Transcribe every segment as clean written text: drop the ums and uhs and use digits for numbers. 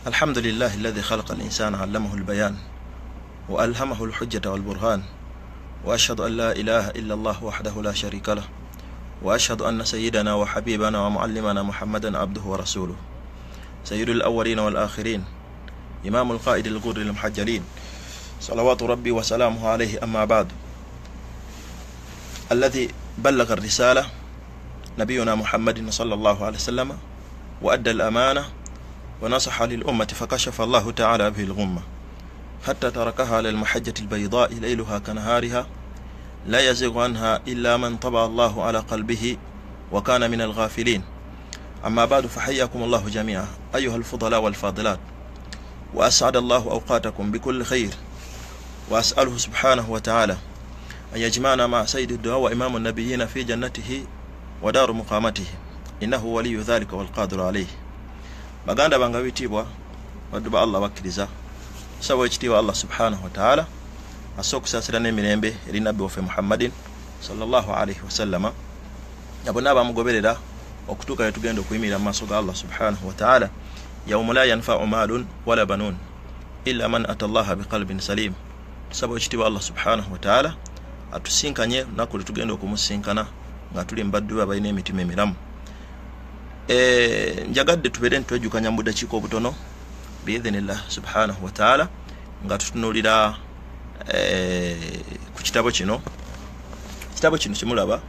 الحمد لله الذي خلق الإنسان علمه البيان وألهمه الحجة والبرهان، وأشهد أن لا إله إلا الله وحده لا شريك له، وأشهد أن سيدنا وحبيبنا ومعلمنا محمدا عبده ورسوله، سيد الأولين والآخرين، إمام القائد الغر المحجلين، صلوات ربي وسلامه عليه. أما بعد، الذي بلغ الرسالة نبينا محمد صلى الله عليه وسلم، وأدى الأمانة ونصح للأمة، فكشف الله تعالى به الغمة حتى تركها على المحجة البيضاء ليلها كنهارها، لا يزيغ عنها إلا من طبع الله على قلبه وكان من الغافلين. أما بعد، فحياكم الله جميعا أيها الفضلاء والفاضلات، وأسعد الله أوقاتكم بكل خير، وأسأله سبحانه وتعالى أن يجمعنا مع سيد الدعاء وإمام النبيين في جنته ودار مقامته، إنه ولي ذلك والقادر عليه. Baganda bange bitiibwa, baddu ba Allah bakkiriza, saba ekitiibwa Allah subhanahu wataala asse okusaasira n'emirembe eri nabbi waffe Muhammadin sallallahu alaihi wasallama na bonna abamugoberera okutuuka yetugenda okuyimirira mu maaso ga Allah subhanahu wataala, yaumu la yanfau maalun wala banun illa man ata llaha biqalbin salim. Tusaba ekitiibwa Allah subhanahu wataala atusinkanye lunaku lwetugenda okumusinkana nga tuli mu baddu be abalina emitima emiramu. Njagadde tubeere ntitwejjukanya mu budakiika obutono biidhinillah subhanahu wataala nga tutunulira ku kitabo kino. Ekitabo kino kimulaba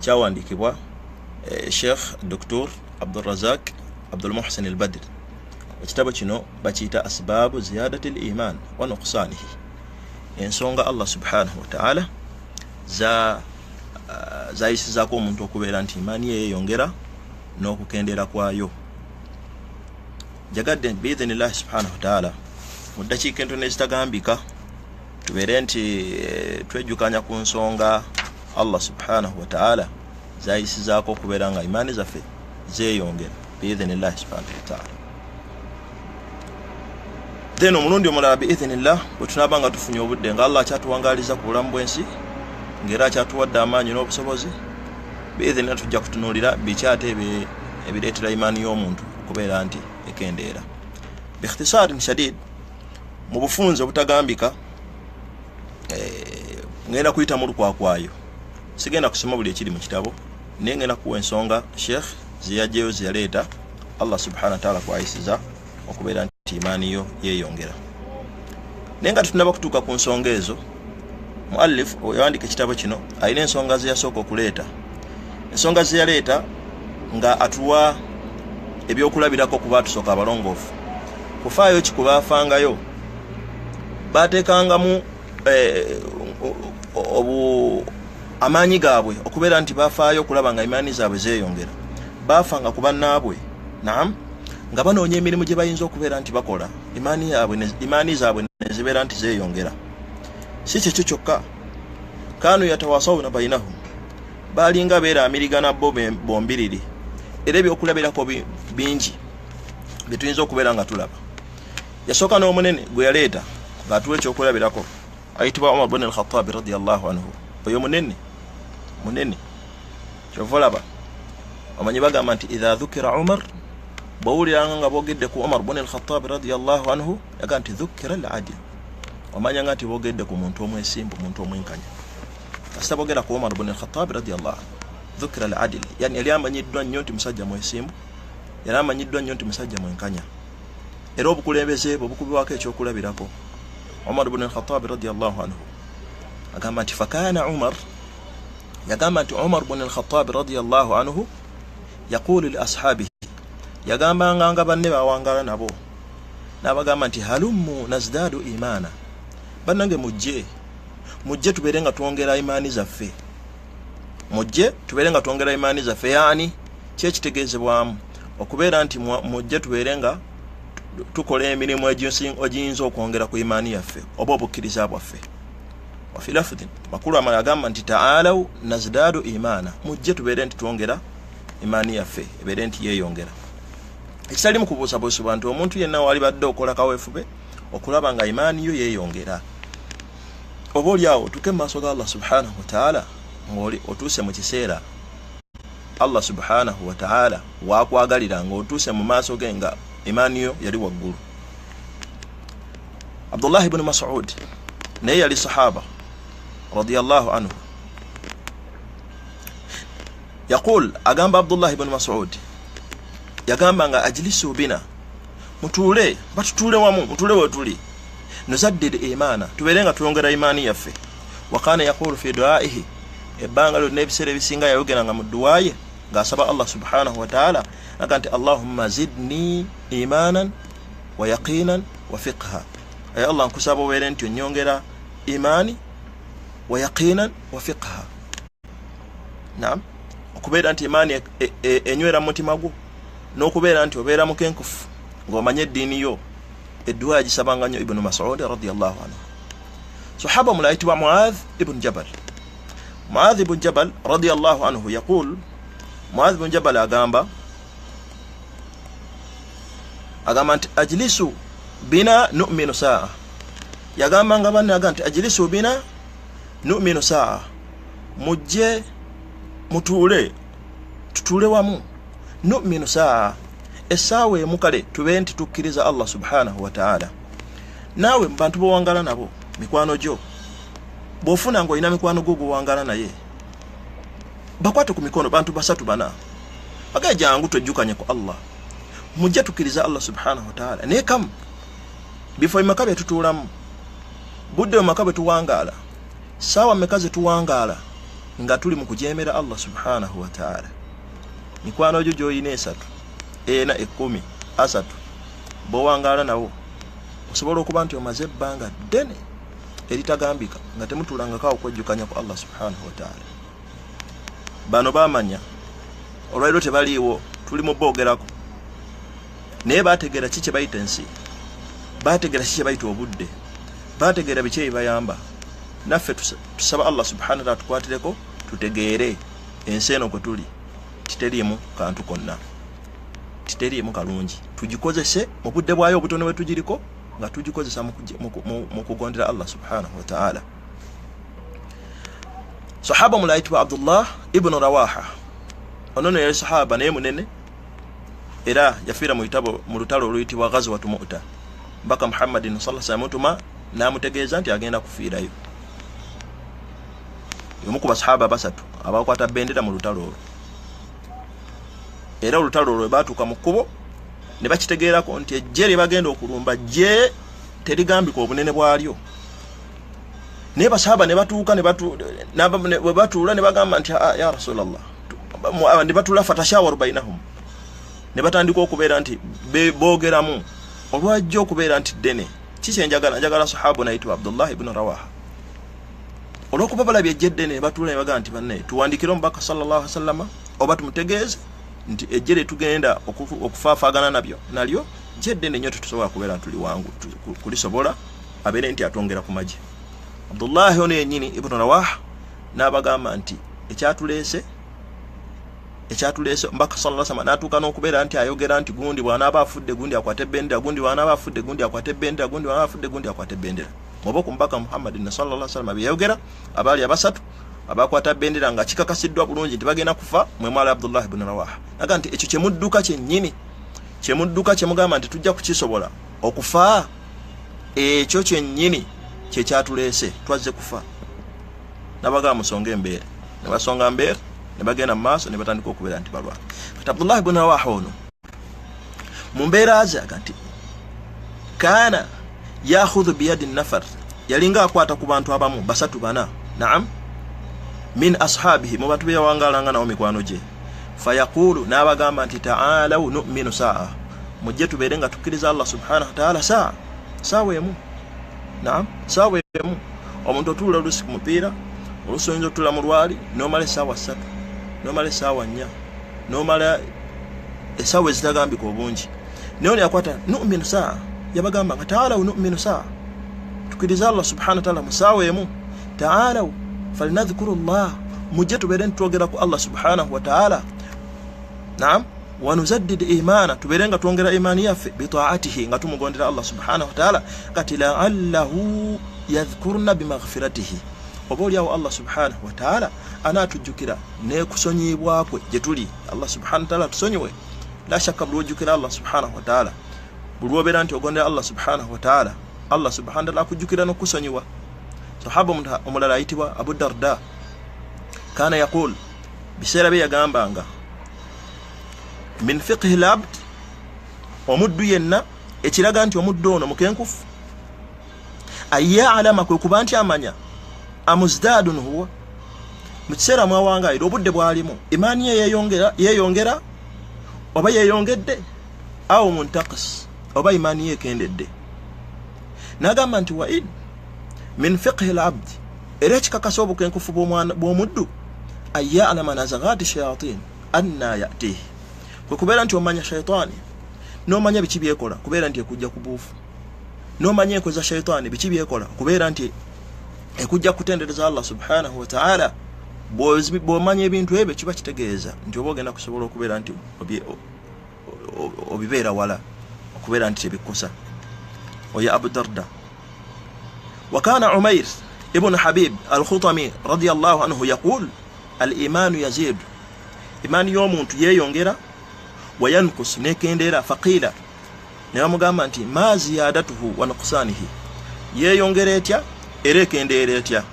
kyawandiikibwa Sheikh Dr Abdulrazak Abdulmuhsin al Badr. Ekitabo kino bakiyita Asbaabu Ziyadati l Iman wa Nuqsanihi, ensonga Allah subhanahu wataala zayisizaako omuntu okubeera nti imaani ye yeyongera n'okukendeera kwayo. Njagadde biidhinillahi subhanahu wataala mu ddakiika entono ezitagambika tubeere nti twejjukanya ku nsonga Allah subhanahu wataala zayisizaako okubeera nga imaani zaffe zeeyongera biidhinillahi subhanahu wataala. Then omulundi omulala biidhinillah bwe tunaaba nga tufunye obudde, nga Allah akyatuwangaaliza ku bulamu bw'ensi, ng'era akyatuwadde amaanyi n'obusobozi, biidhinillah tujja kutunuulira biki ate ebireetera imaani y'omuntu okubeera nti ekendeera. Biikhtisarin shadid, mu bufunze obutagambika, ngenda kuyita mu lukwakwayo, sigenda kusoma buli ekiri mu kitabo, naye ngenda kuwa ensonga sheikh zeyajjayo, zeyaleeta, Allah subhana wataala kwayisiza okubeera nti imaani yo yeeyongera. Naye nga tetunaba kutuuka ku nsonga ezo, muallif yawandika ekitabo kino alina ensonga zeyasooka okuleeta, ensonga zeyaleeta nga atuwa ebyokulabirako kuba tusooka abalongoofu kufaayo ki kubaafangayo bateekangamu amaanyi gaabwe okubeera nti bafaayo okulaba nga imaani zaabwe zeeyongera. Baafanga ku bannaabwe, naam, nga banoonya emirimu gye bayinza okubeera nti bakola imaani zaabwe nezibeera nti zeeyongera. Si kyekyo kyokka, kaanu yatawasawuna bainahum, baalinga beeraamirigana bo bombiriri. Era ebyokulabirako bingi byetuyinza okubeera nga tulaba. Yasooka n'omunene gwe yaleeta ng'atuwa ekyokulabirako ayitibwa Umar bun Alkhatabi radiallahu anhu. Oyo munene munene, kyova olaba omanyi bagamba nti idha dhukira Umar, bwowuliranga nga boogedde ku Umar bun Alkhatabi radiallahu anhu, yaga nti dhukira al adil, omanyanga nti boogedde ku muntu omwesimbu, muntu omwenkanya. Kasita boogera ku Umar bun Alkhatabi radiallahu anhu, dhukira al adil, yani yali amanyiddwa nnyo nti musajja mwesimbu, yali amanyiddwa nnyo nti musajja mwenkanya, era obukulembeze bwe bukubibwako ekyokulabirako. Umar bun Alkhatabi radiallahu anhu agamba nti fakana Umar, yagamba nti Umar bun Alkhatabi radiallahu anhu yaqulu li ashabihi, yagambanga nga banne bawangala nabo n'abagamba nti halummu nazdaadu imaana, bannange mujje, mujje tubeere nga twongera imaani zaffe, mujje tubeere nga twongera imaani zaffe. Yani kyekitegeezebwamu okubeera nti mujje tubeere nga tukola emirimu egiyinza okwongera ku imaani yaffe oba obukkiriza bwaffe. Wafi lafdhin, makulu amala agamba nti taalaw nazdaadu imaana, mujje tubeere nti twongera imaani yaffe ebeere nti yeeyongera. Ekitali mu kubuusabuusibwa nti omuntu yenna wali badde okola kaweefube okulaba nga imaani yo yeeyongera, oba oli awo otuuke mu maaso ga Allah subhanahu wataala ng'oli otuuse mu kiseera Allah subhanahu wataala wakwagalira, ng'otuuse mu maaso ge nga Imaani yo yali waggulu. Abdullah ibn Mas'ud naye yali sahaba radiyallahu anhu. Yaqul, agamba Abdullah ibn Mas'ud, yagamba nga ajlisu bina, mutuule, batutuule wamu, mutuule wetuli, nuzaddid imana, tubeere nga twongera imaani yaffe. Wa kana yaqulu fi du'aihi, ebbanga lyonna ebiseera ebisinga yayogeranga mu dduwa ye ng'asaba Allah subhanahu wa ta'ala, aga nti Allahumma zidni imanan wa yaqinan wa fiqha. Ayi Allah, nkusaba obeere nti onnyongera imaani wa yaqinan wa fiqha. Naam, okubeera nti imaani enywera mu mutima gwo, n'okubeera nti obeera mukenkufu ng'omanye eddiini yo. Edduwa yagisabanga nnyo Ibnu Mas'ud radiyallahu anhu. Sahaba omulala ayitibwa Muadh ibn Jabal. Muadh ibn Jabal radiyallahu anhu yaqul, Muadh ibn Jabal agamba nti ajlisu bina nu'minu saa. Yagamba nga banne, agamba nti ajlisu bina nu'minu saa, mujje mutuule, tutuule wamu, nu'minu saa, essaawa emu kale tube nti tukkiriza Allah subhanahu wa ta'ala. Naawe mu bantu b'owangala nabo, mikwano gyo, bw'ofuna ng'olina mikwano gwo gw'owangala naye, bakwate ku mikono bantu basatu bana, bagaye jangu twejjukanye ku Allah, mujje tukkiriza Allah subhanahu wa ta'ala. Naye kamu bifo bimeka bye tutuulamu, budde bumeka bwe tuwangaala, ssaawa mmeka ze tuwangaala nga tuli mu kujeemera Allah subhanahu wa ta'ala. Mikwano gyo gy'olina 3, 4, 10, 30 bw'owangaala nabo, osobola okuba nti omaze ebbanga ddene eritagambika nga temutuulangako awo kwejjukanya ku Allah subhanahu wa ta'ala. Bano baamanya olwaliro tebaliiwo, tuli mu boogerako, naye baategeera ki kye bayita ensi, baategeera ki kye bayita obudde, baategeera biki ebibayamba. Naffe tusaba Allah subhanahu wa ta'ala tukwatireko, tutegeere ensi eno kwe tuli titeriimu kantu konna, titeriimu kalungi, tugikozese mu budde bwayo obutono bwe tugiriko, nga tugikozesa mu kugondera Allah subhanahu wa ta'ala. Sahaba omulala ayitibwa Abdullah ibn Rawaha. Ono nno yali sahaba naye munene, era yafiira mu lutalo oluyitibwa Ghazwatu Mu'ta. Mbaka Muhammadin sallallahu alaihi wasallam mutuma n'amutegeeza nti agenda kufiirayo. Omu ku basahaba basatu abakwata bendera mu lutalo olwo. Era olutalo olwo baatuuka mu kkubo ne bakitegeerako nti eggye lye bagenda okulumba ggye terigambika obunene bwalyo. Naye basahaba ne batuuka bwe batuula ne bagamba nti ya Rasulallah, ne batuula fatashawaru bainahum, ne batandika okubeera nti boogeramu olwajja okubeera nti ddene. Ki kye njagala? Njagala sahaba nayitibwa Abdullah ibn Rawaha. Olw'okuba balabye eggye ddene ne batuula ne bagamba nti banne tuwandiikire omubaka sallallahu alaihi wasallam oba tumutegeeze nti eggye lye tugenda okufaafaagana nalyo ggye ddene nnyo, tetusobola kubeera tuli wangu kulisobola, abeere nti atwongera ku magye. Abdullah ono yennyini ibn Rawaha n'abagamba nti ekyatuleese mbaka sallallahu alaihi wasallam n'atuuka n'okubeera nti ayogera nti gundi bw'anaaba afudde gundi akwate bendera, gundi bw'anaaba afudde gundi akwate bendera, gundi bw'anaaba afudde gundi akwate bendera. Muba ku mbaka Muhammadin sallallahu alaihi wasallam byeyogera, abaali abasatu abakwata bendera nga kikakasiddwa bulungi nti bagenda kufa, mwe mwali Abdullah ibn Rawaha. Naga nti ekyo kyemudduka kyennyini, kyemudduka kyemugamba nti tujja kukisobola okufa, ekyo kyennyini kye kyatuleese, twazze kufa. N'abagamba musonge embeera, ne basonga mbeera, ne bagenda mu maaso ne batandika okubeera nti balwana. Kati Abdullah ibn Rawaha ono mu mbeera ze aga nti kaana yakhudhu biyadi nafar, yalinga akwata ku bantu abamu basatu bana, naam, min ashabihi, mu bantu be yawangalanga nabo mikwano gye, fayaqulu, n'abagamba nti ta'alaw nu'minu saa, mujje tubeere nga tukkiriza Allah subhanahu wa ta'ala saa, saawa emu, naam, saawa emu. Omuntu otuula oluusi ku mupiira, oluusi oyinza otuula mu lwali n'omala essaawa 3, n'omala essaawa 4, n'omala essaawa ezitagambika obungi. Naye ono yakwata nu'minu saa, yabagamba nga ta'alaw nu'minu saa, tukkirize Allah subhanahu wa ta'ala mu saawa emu, ta'alaw falinadhkuru Allah, mujje tubeere ntitwogera ku Allah subhanahu wa ta'ala, naam, wanuzaddid imana, tubeere nga twongera imaani yaffe bitaatihi, nga tumugondera Allah subhanahu wa ta'ala. Kati la'allahu yadhkurna bimaghfiratihi, oba oliawo Allah subhanahu wa ta'ala anaatujjukira n'ekusonyiyibwa kwe gye tuli. Allah subhanahu wa ta'ala atusonyiwe. La shakka buli wojjukira Allah subhanahu wa ta'ala Buli lwobeera nti ogondera Allah subhanahu wataala, Allah subhanahu wataala akujjukira n'okusonyiwa. Sahaba omulala ayitibwa Abu Darda kana yaqul, biseera bye yagambanga, min fiqhi labd, omuddu yenna ekiraga nti omuddu ono mukenkufu, ayalama, kwe kuba nti amanya amuzdadun huwa, mu kiseera mwawangaayira obudde bwalimu imaani ye yeeyongera oba yeeyongedde, awo muntakis, oba imaani ye ekendedde. N'agamba nti waid min fiqhi labdi, era ekikakasa obukenkufu bw'omuddu, anyalama nazagati shayatin anna yatihi, kwe kubeera nti omanya shaitaani n'omanya biki byekola kubeera nti ekujja ku buufu, n'omanya enkoza shaitaani biki byekola kubeera nti ekujja kutendereza Allah subhanahu wataala. Bw'omanya ebintu ebyo kiba kitegeeza nti oba ogenda kusobola okubeera nti obibeera wala okubeera nti tebikkosa. Oyo Abu Darda. Wakana Umair ibnu Habib Alkhutami radiallahu anhu yaqul, al imaanu yazidu, imaani y'omuntu yeeyongera, wayankus, nekendeera. Faqiila, ne bamugamba nti ma ziyadatuhu wa nuqsanihi, yeeyongera etya era ekendeera etya?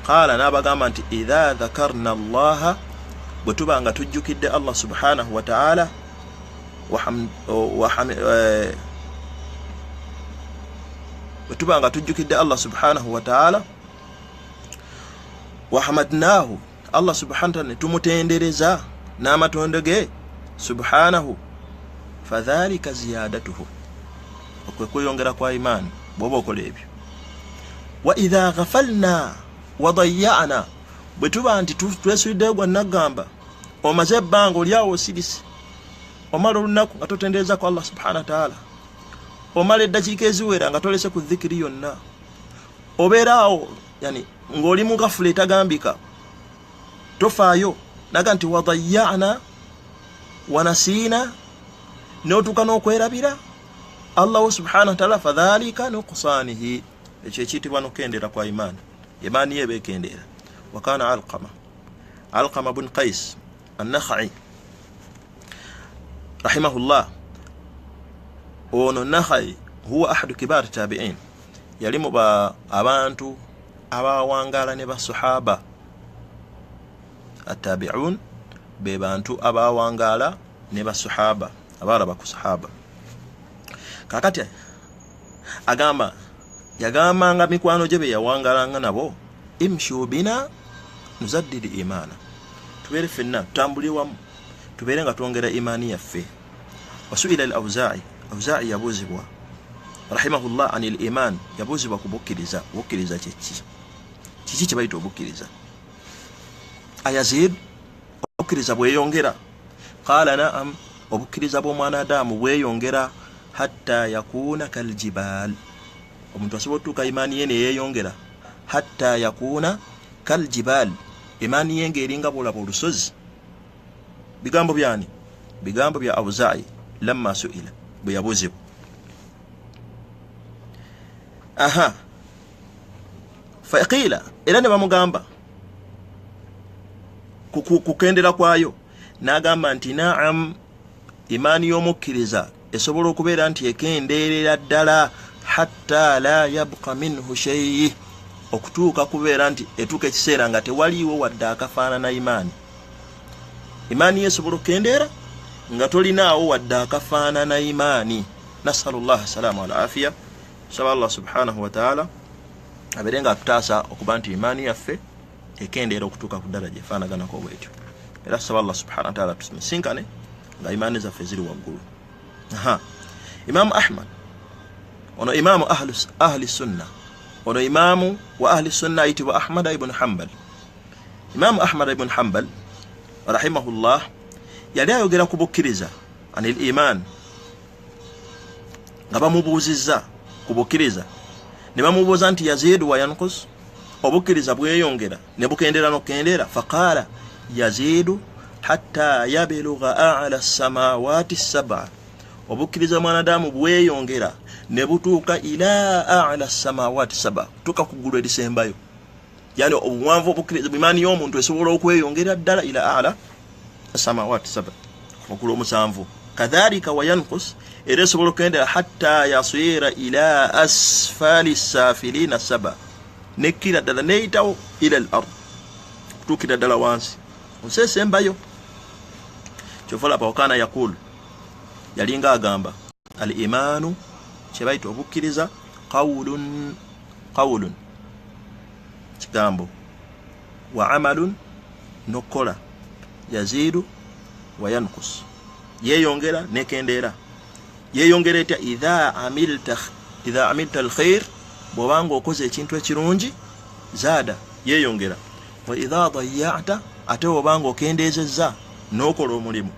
Qaala, n'abagamba nti idha dhakarna Allaha, bwe tuba nga tujjukidde Allah subhanahu wataala, bwe tuba nga tujjukidde Allah subhanahu wataala, wahamadnahu, Allah subhanahu wataala ne tumutendereza n'amatondo ge subhanahu, fadhalika ziyadatuhu, okwe kweyongera kwa imaani bw'oba okola ebyo. Wa idha ghafalna wadayana, bwe tuba nti twesuliddeyo gwa naggamba, omaze ebbanga oliawo osirise, omala olunaku nga totenderezako Allah subhanahu wataala, omala eddakiika eziwera nga tolese ku dhikiri yonna, obeeraawo yani ng'oli mu gafula etagambika, tofaayo, naga nti wadayana wanasiina, n'otuuka n'okwerabira Allahu subhanahu wataala, fadhalika nuqsanihi, ekyo ekiyitibwa nokendera kwa imaani, imaani ye ebeekendeera. Wakana Alqama bun Qais Annakhai rahimahullah, ono Nakhai huwa ahadu kibaari tabiin, yali mu abantu abawangala ne basahaba. Attabiun be bantu abawangala ne basahaba, abalaba ku sahaba. Kakati agamba, yagambanga mikwano gye be yawangalanga nabo, imshu bina nuzaddidi imaana, tubeere ffenna tutambulire wamu tubeere nga twongera imaani yaffe. Wasuila al Auzai, Auzai yabuuzibwa rahimahullah ani l iman, yabuuzibwa ku bukkiriza, obukkiriza kyeki, kiki kye bayita obukkiriza? Ayazid, obukkiriza bweyongera? Qaala naam, obukkiriza bw'omwana Adamu bweyongera, hatta yakuuna kaljibal, omuntu asobola otutuuka imaani ye neyeyongera, hatta yakuuna kaljibal, imaani ye ng'eringa bwolaba olusozi. Bigambo byani? Bigambo bya Auzai lamma suila, bwe yabuuzibwa. Aha, faqiila, era ne bamugamba kukendera kwayo, n'agamba nti naam, imaani y'omukkiriza esobola okubeera nti ekendeerera ddala, hatta la yabqa minhu shei, okutuuka kubeera nti etuuka ekiseera nga tewaliiwo wadde akafaanana imaani. Imaani ye esobola okukendeera nga tolinaawo wadde akafaanana imaani. Nasalu llah salama wal afiya. Saba Allah subhanahu wataala abeere nga atutaasa okuba nti imaani yaffe ekendeera okutuuka ku ddaraja efaanaganako bwetyo. Era saba Allah subhanahu wataala tusinkane nga imaani zaffe ziri waggulu. Aha, Imamu Ahmad ono imamu ahli sunna, ono imamu wa ahli sunna ayitibwa Ahmad ibn Hambal. Imamu Ahmad ibn Hambal rahimahullah yali ayogera ku bukkiriza, anil iman, nga bamubuuzizza ku bukkiriza, ne bamubuuza nti yaziidu wa yankus, obukkiriza bweyongera ne bukendera nokukendera? Faqaala yaziidu hatta yabiluga ala samawati saba, obukkiriza mwanadamu bweyongera ne butuuka ila ala samawati saba, tuuka ku ggulu erisembayo. Yani obuwanvu obukkiriza, imaani y'omuntu esobola okweyongera ddala ila ala samawati saba, okugulu omusanvu. Kadhalika wayankus, era esobola okukendera hatta yasira ila asfali safilina saba, nekkira ddala neyitawo ila al ard, kutuukira ddala wansi nsi esembayo. Kyova olaba wakana yaqulu, yalinga agamba al imaanu, kyebayita obukkiriza, qawlun, qawlun kigambo, wa amalun nokukola, yaziidu wa yankus, yeyongera nekendeera. Yeyongera etya? Idha amilta, idha amilta alkhair, bwobanga okoze ekintu ekirungi, zaada, yeyongera. Wa idha dayata, ate bwobanga okendeezezza n'okola omulimu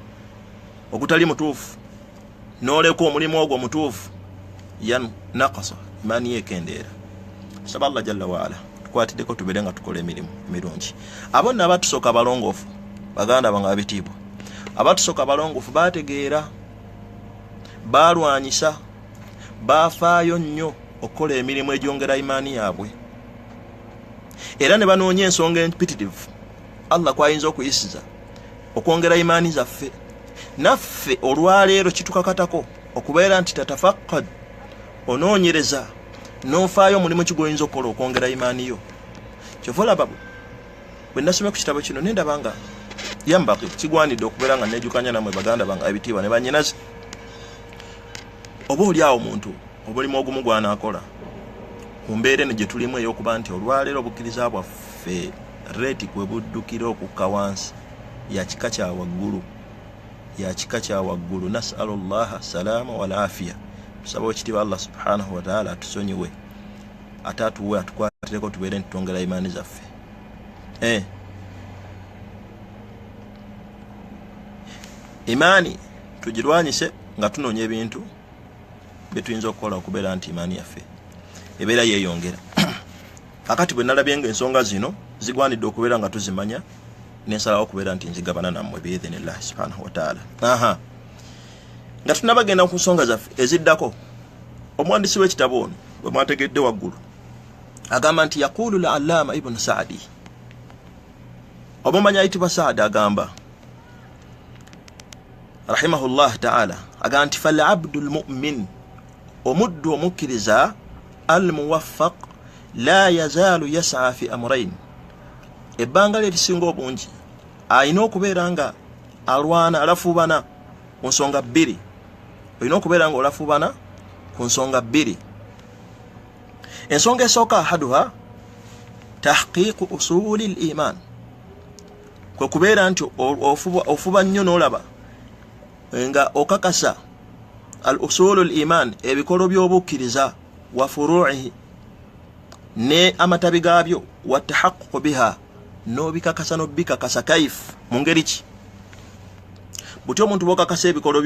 ogutali mutuufu, n'oleka omulimu ogwo mutuufu, yan nakasa, imaani yekendeera. Saba Allah jalla waala tukwatiddeko tubeere nga tukola emirimu emirungi. Abo nno abatusooka abalongoofu, baganda bange abitiibwa, abatusooka abalongoofu bategeera, balwanyisa, bafaayo nnyo okukola emirimu egyongera imaani yaabwe, era ne banoonya ensonga empitirivu Allah kwayinza okuyisiza okwongera imaani zaffe. Naffe olwaleero kitukakatako okubeera nti tatafakad, onoonyereza n'ofaayo omulimu ki gw'oyinza okukola okwongera imaani yo. Kyova olaba bwe nasomye ku kitabo kino nendaba nga yambaki kigwanidde okubeera nga nejukanya namwe baganda bange ebitiibwa ne banyinaze. Oba oli awo omuntu omulimu ogumu gwanaakola ku mbeera eno gye tulimu ey'okuba nti olwaleero obukkiriza bwaffe reeti kwe buddukira okukka wansi ya kika kya waggulu, ya kika kya waggulu. Nasalu llaha salama wal afiya, tusaba ekitiibwa Allah subhanahu wataala atusonyiwe ate atuwe atukwatireko tubeere nti twongera imaani zaffe. Imaani tugirwanyise nga tunoonya ebintu byetuyinza okukola okubeera nti imaani yaffe ebeera yeeyongera. Kakati bwe nalabye nga ensonga zino zigwanidde okubeera nga tuzimanya, nensalawo okubeera nti nzigabana nammwe biidhinillahi subhanahu wataala. Aha, nga tunabagenda ku nsonga zaffe eziddako, omuwandiisi w'ekitabo ono bwe mwategedde waggulu agamba nti yaqulu l allama ibnu saadi, omumanyi ayitibwa Saadi, agamba rahimahullah taala, agamba nti falabdu lmumin, omuddu omukkiriza almuwaffaq, la yazaalu yasa fi amrain, ebbanga lye lisinga obungi alina okubeera nga alwana, alafuubana ku nsonga bbiri. Olina okubeera nga olafuubana ku nsonga bbiri. Ensonga esooka, ahaduha tahqiqu usuli l iman, kwe kubeera nti ofuba nnyo n'olaba nga okakasa al usulu l iman, ebikolo by'obukkiriza, wa furuihi, ne amatabi gaabyo, wa tahaququ biha, n'obikakasa, n'obikakasa. Kaif, mu ngeri ki? Buti omuntu bwokakasa ebikolo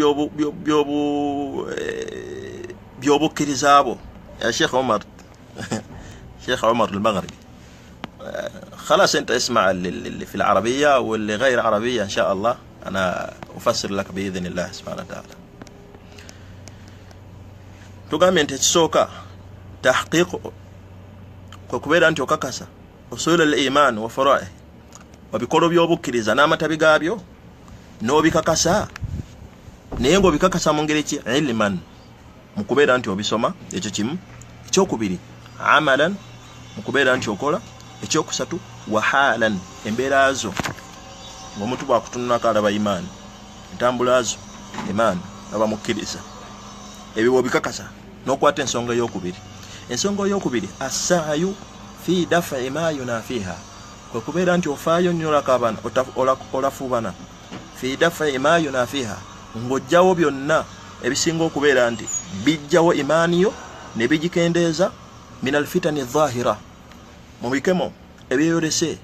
by'obukkiriza bwo. Ya Sheikh Umar, Sheikh Umar al-Maghribi، خلاص انت اسمع اللي في العربية واللي غير عربية، ان شاء الله انا افسر لك باذن الله سبحانه وتعالى. Tugambye nti ekisooka tahqiqu, kwe kubeera nti okakasa usul al iman wa faraih, ebikolo by'obukkiriza n'amatabi gaabyo n'obikakasa, naye ng'obikakasa mu ngeri ki? Ilman, mu kubeera nti obisoma, ekyo kimu. Ekyokubiri, amalan, mu kubeera nti okola. Ekyokusatu, wahalan, embeera zo, ng'omuntu bwakutunulako alaba imaani, entambula zo imaani, aba mukkiriza. Ebyo bwobikakasa n'okwata ensonga eyokubiri. Ensonga eyokubiri, assaayu fi dafi ma yunafiha, kwe kubeera nti ofaayo nnyo, olafuubana fi dafi ma yunafiha, ng'ojjawo byonna ebisinga okubeera nti bijjawo imaani yo ne bigikendeeza, min alfitani dhahira, mu bikemo ebyeyolese,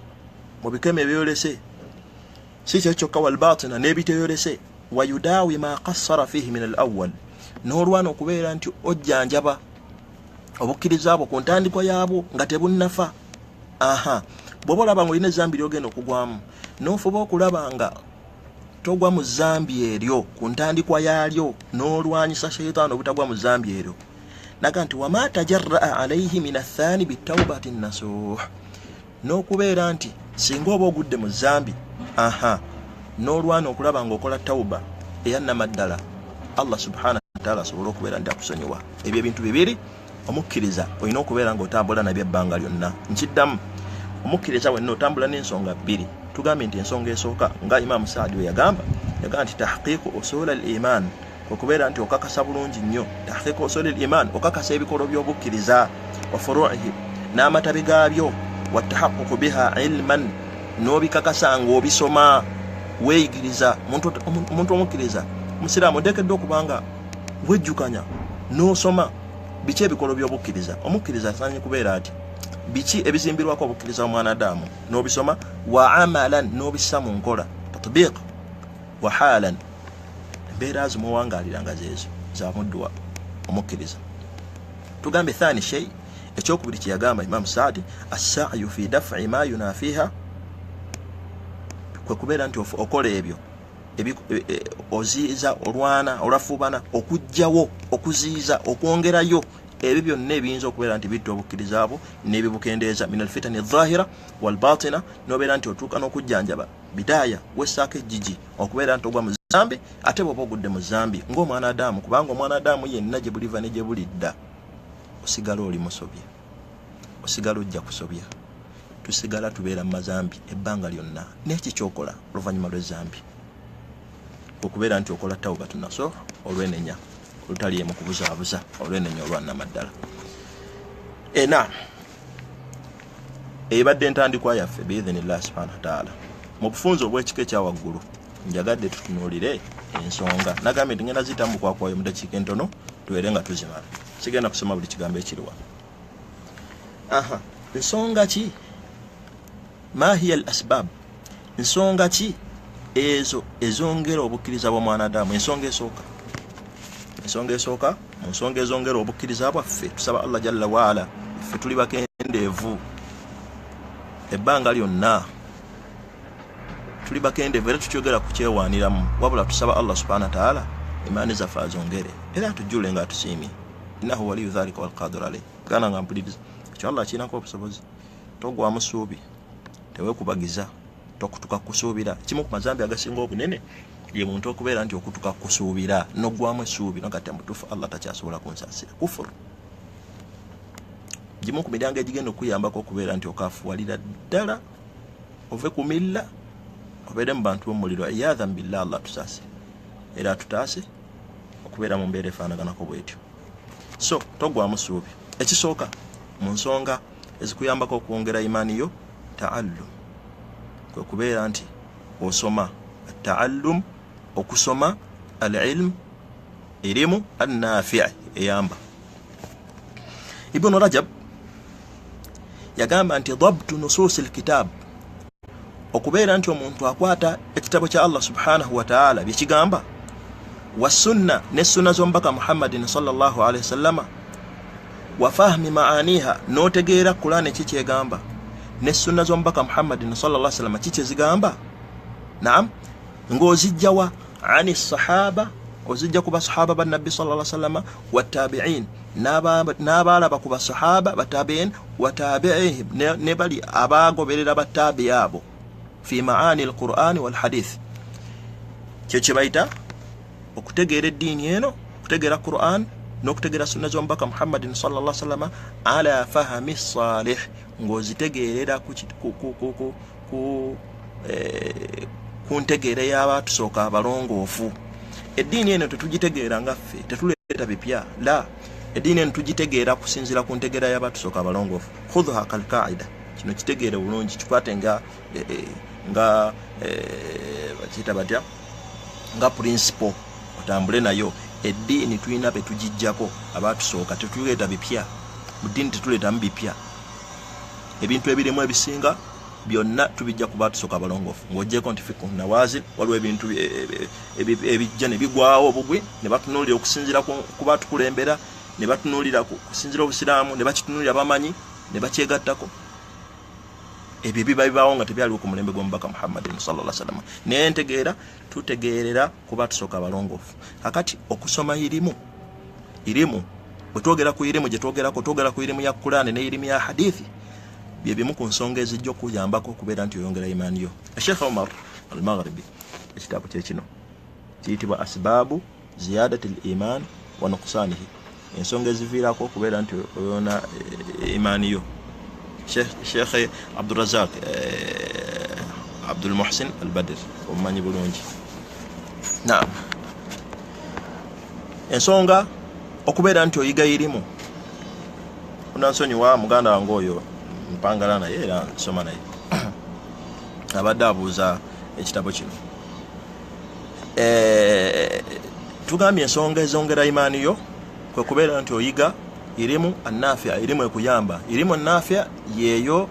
mu bikemo ebyeyolese. Si kyo kyokka, walbatina, n'ebiteyolese. Wayudawi ma kassara fihi min al awal, n'olwana okubeera nti ojjanjaba obukkiriza bwo ku ntandikwa yaabwo nga tebunnafa. Aha, bw'oba olaba nga olina ezambi lyogenda okugwamu, n'ofuba okulaba nga togwa mu zambi eryo ku ntandikwa yaalyo, n'olwanyisa sheitaani obutagwa mu zambi eryo. Naga nti wama tajarraa alaihi min athani bitaubati nasuh, n'okubeera nti singa oba ogudde mu zambi, aha, n'olwana okulaba ng'okola tauba eyannamaddala. Allah subhanahu wa ta'ala asobole okubeera nti akusonyiwa. Ebyo ebintu bibiri omukkiriza olina okubeera ng'otambula nabyo ebbanga lyonna. Nkiddamu, omukkiriza wenna otambula n'ensonga bbiri. Tugambye nti ensonga esooka nga Imaamu Saadi we yagamba, yagamba nti tahqiqu usul al iman, kwe kubeera nti okakasa bulungi nnyo tahqiqu usul al iman, okakasa ebikolo by'obukkiriza wa furuihi, n'amatabi gaabyo, wa tahaqququ biha ilman, n'obikakasa ng'obisoma weeyigiriza. Omuntu omukkiriza omusiraamu oteekeddwa okuba nga wejjukanya n'osoma biki ebikolo by'obukkiriza. Omukkiriza asaanye kubeera ati biki ebizimbirwako obukkiriza omwana Adamu, n'obisoma, wa amalan, n'obissa mu nkola, tatbiq, wa halan, embeera zimuwangaalira nga zeezo za muddu omukkiriza. Tugambye thani shay, ekyokubiri kye yagamba Imam Saadi, assa'yu fi daf'i ma yunafiha, kwe kubeera nti okola ebyo oziyiza, olwana, olafuubana okuggyawo, okuziyiza, okwongerayo ebyo byonna ebiyinza okubeera nti bitta obukkiriza bwo n'ebibukendeeza, min alfitani dhahira walbatina, n'obeera nti otuuka n'okujjanjaba bidaaya, wessaako ejjigi okubeera nti ogwa mu zambi. Ate bw'oba ogudde mu zambi ng'omwana Adamu, kubanga omwana Adamu yenna gye buliva ne gye bulidda osigala oli musobye, osigala ojja kusobya, tusigala tubeera mu mazambi ebbanga lyonna. N'eki kyokola oluvannyuma lw'ezambi okubeera nti okola tawbatu nasuh, olwenenya olutaliimu kubuzaabuza, olwenenya olwannamaddala. Ena ebadde entandikwa yaffe biidhinillah subhanahu wataala. Mu bufunze obw'ekika ekya waggulu njagadde tutunuulire ensonga. Nagambye nti ngenda ziyitamu bukwakwayo mu dakiika entono tubeere nga tuzimala, sigenda kusoma buli kigambo ekiriwa. Aha, nsonga ki? Ma hiya al asbab, nsonga ki ezo ezongera obukkiriza bw'omwana Adamu? Ensonga esooka, ensonga esooka mu nsonga ezongera obukkiriza bwaffe, tusaba Allah jalla waala, ffe tuli bakendeevu ebbanga lyonna, tuli bakendeevu era tukyogera kukyewaaniramu, wabula tusaba Allah subhana wataala imaani zaffe azongere era atujjule nga atusiimye, innahu waliyu dhalika walqadiru alayh. Gana nga mpuliriza ekyo, Allah akirinako obusobozi. Togwamu ssuubi, tewekubagiza, tokutuka kusuubira. Kimu ku mazambi agasinga obunene ye muntu okubeera nti okutuka kusuubira n'oggwamu essuubi nogati mutuufu Allah takyasobola kunsaasira, kufuru. Gimu ku miryango egigenda okuyambako okubeera nti okafuwalira ddala ove ku milla obeere mu bantu b'omuliro, iyadhan billah. Allah atusaasire era atutaase okubeera mu mbeera efaanaganako bwetyo. So togwamu ssuubi. Ekisooka mu nsonga ezikuyambako okwongera imaani yo, taallum, kwe kubeera nti osoma. Taallum, okusoma al ilm, erimu annafi, eyamba. Ibnu Rajab yagamba nti dabtu nususi lkitab, okubeera nti omuntu akwata ekitabo kya Allah subhanahu wataala byekigamba, wa sunna, ne sunna z'omubaka Muhammadin sallallahu alaihi wasallama, wa fahmi maaniha, n'otegeera Kulaani ki kyegamba ne sunna z'omubaka Muhammadin sallallahu alaihi wasallama ki kyezigamba. Naam, ng'ozijjawa? Ani sahaba, ozijja ku basahaba ba nabbi sallallahu alaihi wasallama, wa tabi'in, n'abaalaba ku basahaba batabi'in, wa tabi'ihim, ne bali abagoberera batabi abo, fi maani alqur'ani walhadith. Kyo kye bayita okutegeera eddiini eno, okutegeera Quran n'okutegeera sunna z'omubaka Muhammadin sallallahu alaihi wasallama, ala fahami salih, ng'ozitegeerera ku ntegeera y'abatusooka abalongoofu. Eddiini eno tetugitegeera nga ffe, tetuleeta bipya, la, eddiini eno tugitegeera kusinziira ku ntegeera y'abatusooka abalongoofu. Khudha kalqaida, kino kitegeere bulungi, kikwate nga nga bakiyita batya, nga principle otambule nayo. Eddiini tulina be tugijjako, abatusooka. Tetuleeta bipya mu ddiini, tetuleetamu bipya. Ebintu ebirimu ebisinga byonna tubijja ku batusooka abalongoofu, ng'ogyeko nti fiku nawazil, waliwo ebintu ebijja ne bigwawo obugwi ne batunuulira okusinziira ku batukulembera, ne batunuulira kusinziira obusiraamu, ne bakitunuulira bamanyi ne bakyegattako. Ebyo biba bibaawo nga tebyaliwo ku mulembe gw'omubaka Muhammadin sallallahu alaihi wasallam, naye ntegeera tutegeerera kuba tusooka abalongoofu. Kakati okusoma irimu, irimu bwe twogera ku irimu gye twogerako, twogera ku irimu ya Kulaani ne irimu ya hadithi, bye bimu ku nsonga ezijja okuyambako okubeera nti oyongera imaani yo. Sheikh Omar Al Maghribi, ekitabo kye kino kiyitibwa Asbaabu Ziyadati l-iman wa nuqsanihi, ensonga eziviirako okubeera nti oyona imaani yo. Sheikh Abdurazak Abdul Muhsin Al-Badr omumanyi bulungi. Naam, ensonga okubeera nti oyiga irimu. Unansonyiwa muganda wange oyo mpangala naye era nsoma naye, abadde abuuza ekitabo kino. Tugambye ensonga ezongera imaani yo kwe kubeera nti oyiga irimu annafia, irimu ekuyamba. Irimu annafia yeeyo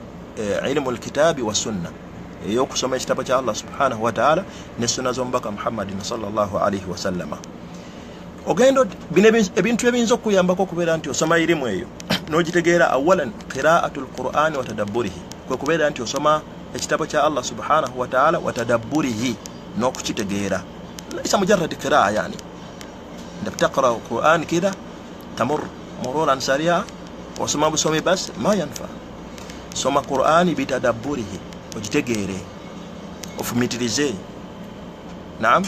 ilimu lkitaabi wa sunna, eyokusoma ekitabo kya Allah subhanahu wataala ne sunna z'omubaka Muhammadin sallallahu alaihi wasallama. Ogenda bino ebintu ebiyinza okukuyambako okubeera nti osoma irimu eyo n'ogitegeera. Awalan, qiraatu lqurani wa tadabburihi, kwe kubeera nti osoma ekitabo kya Allah subhanahu wataala, wa tadabburihi, n'okukitegeera. Laisa mujarrad qiraa, yani nta taqra quran kida tamur mururan saria, osoma busomi bas, ma yanfa. Soma qurani bitadabburihi, ogitegeere, ofumitirize. Naam,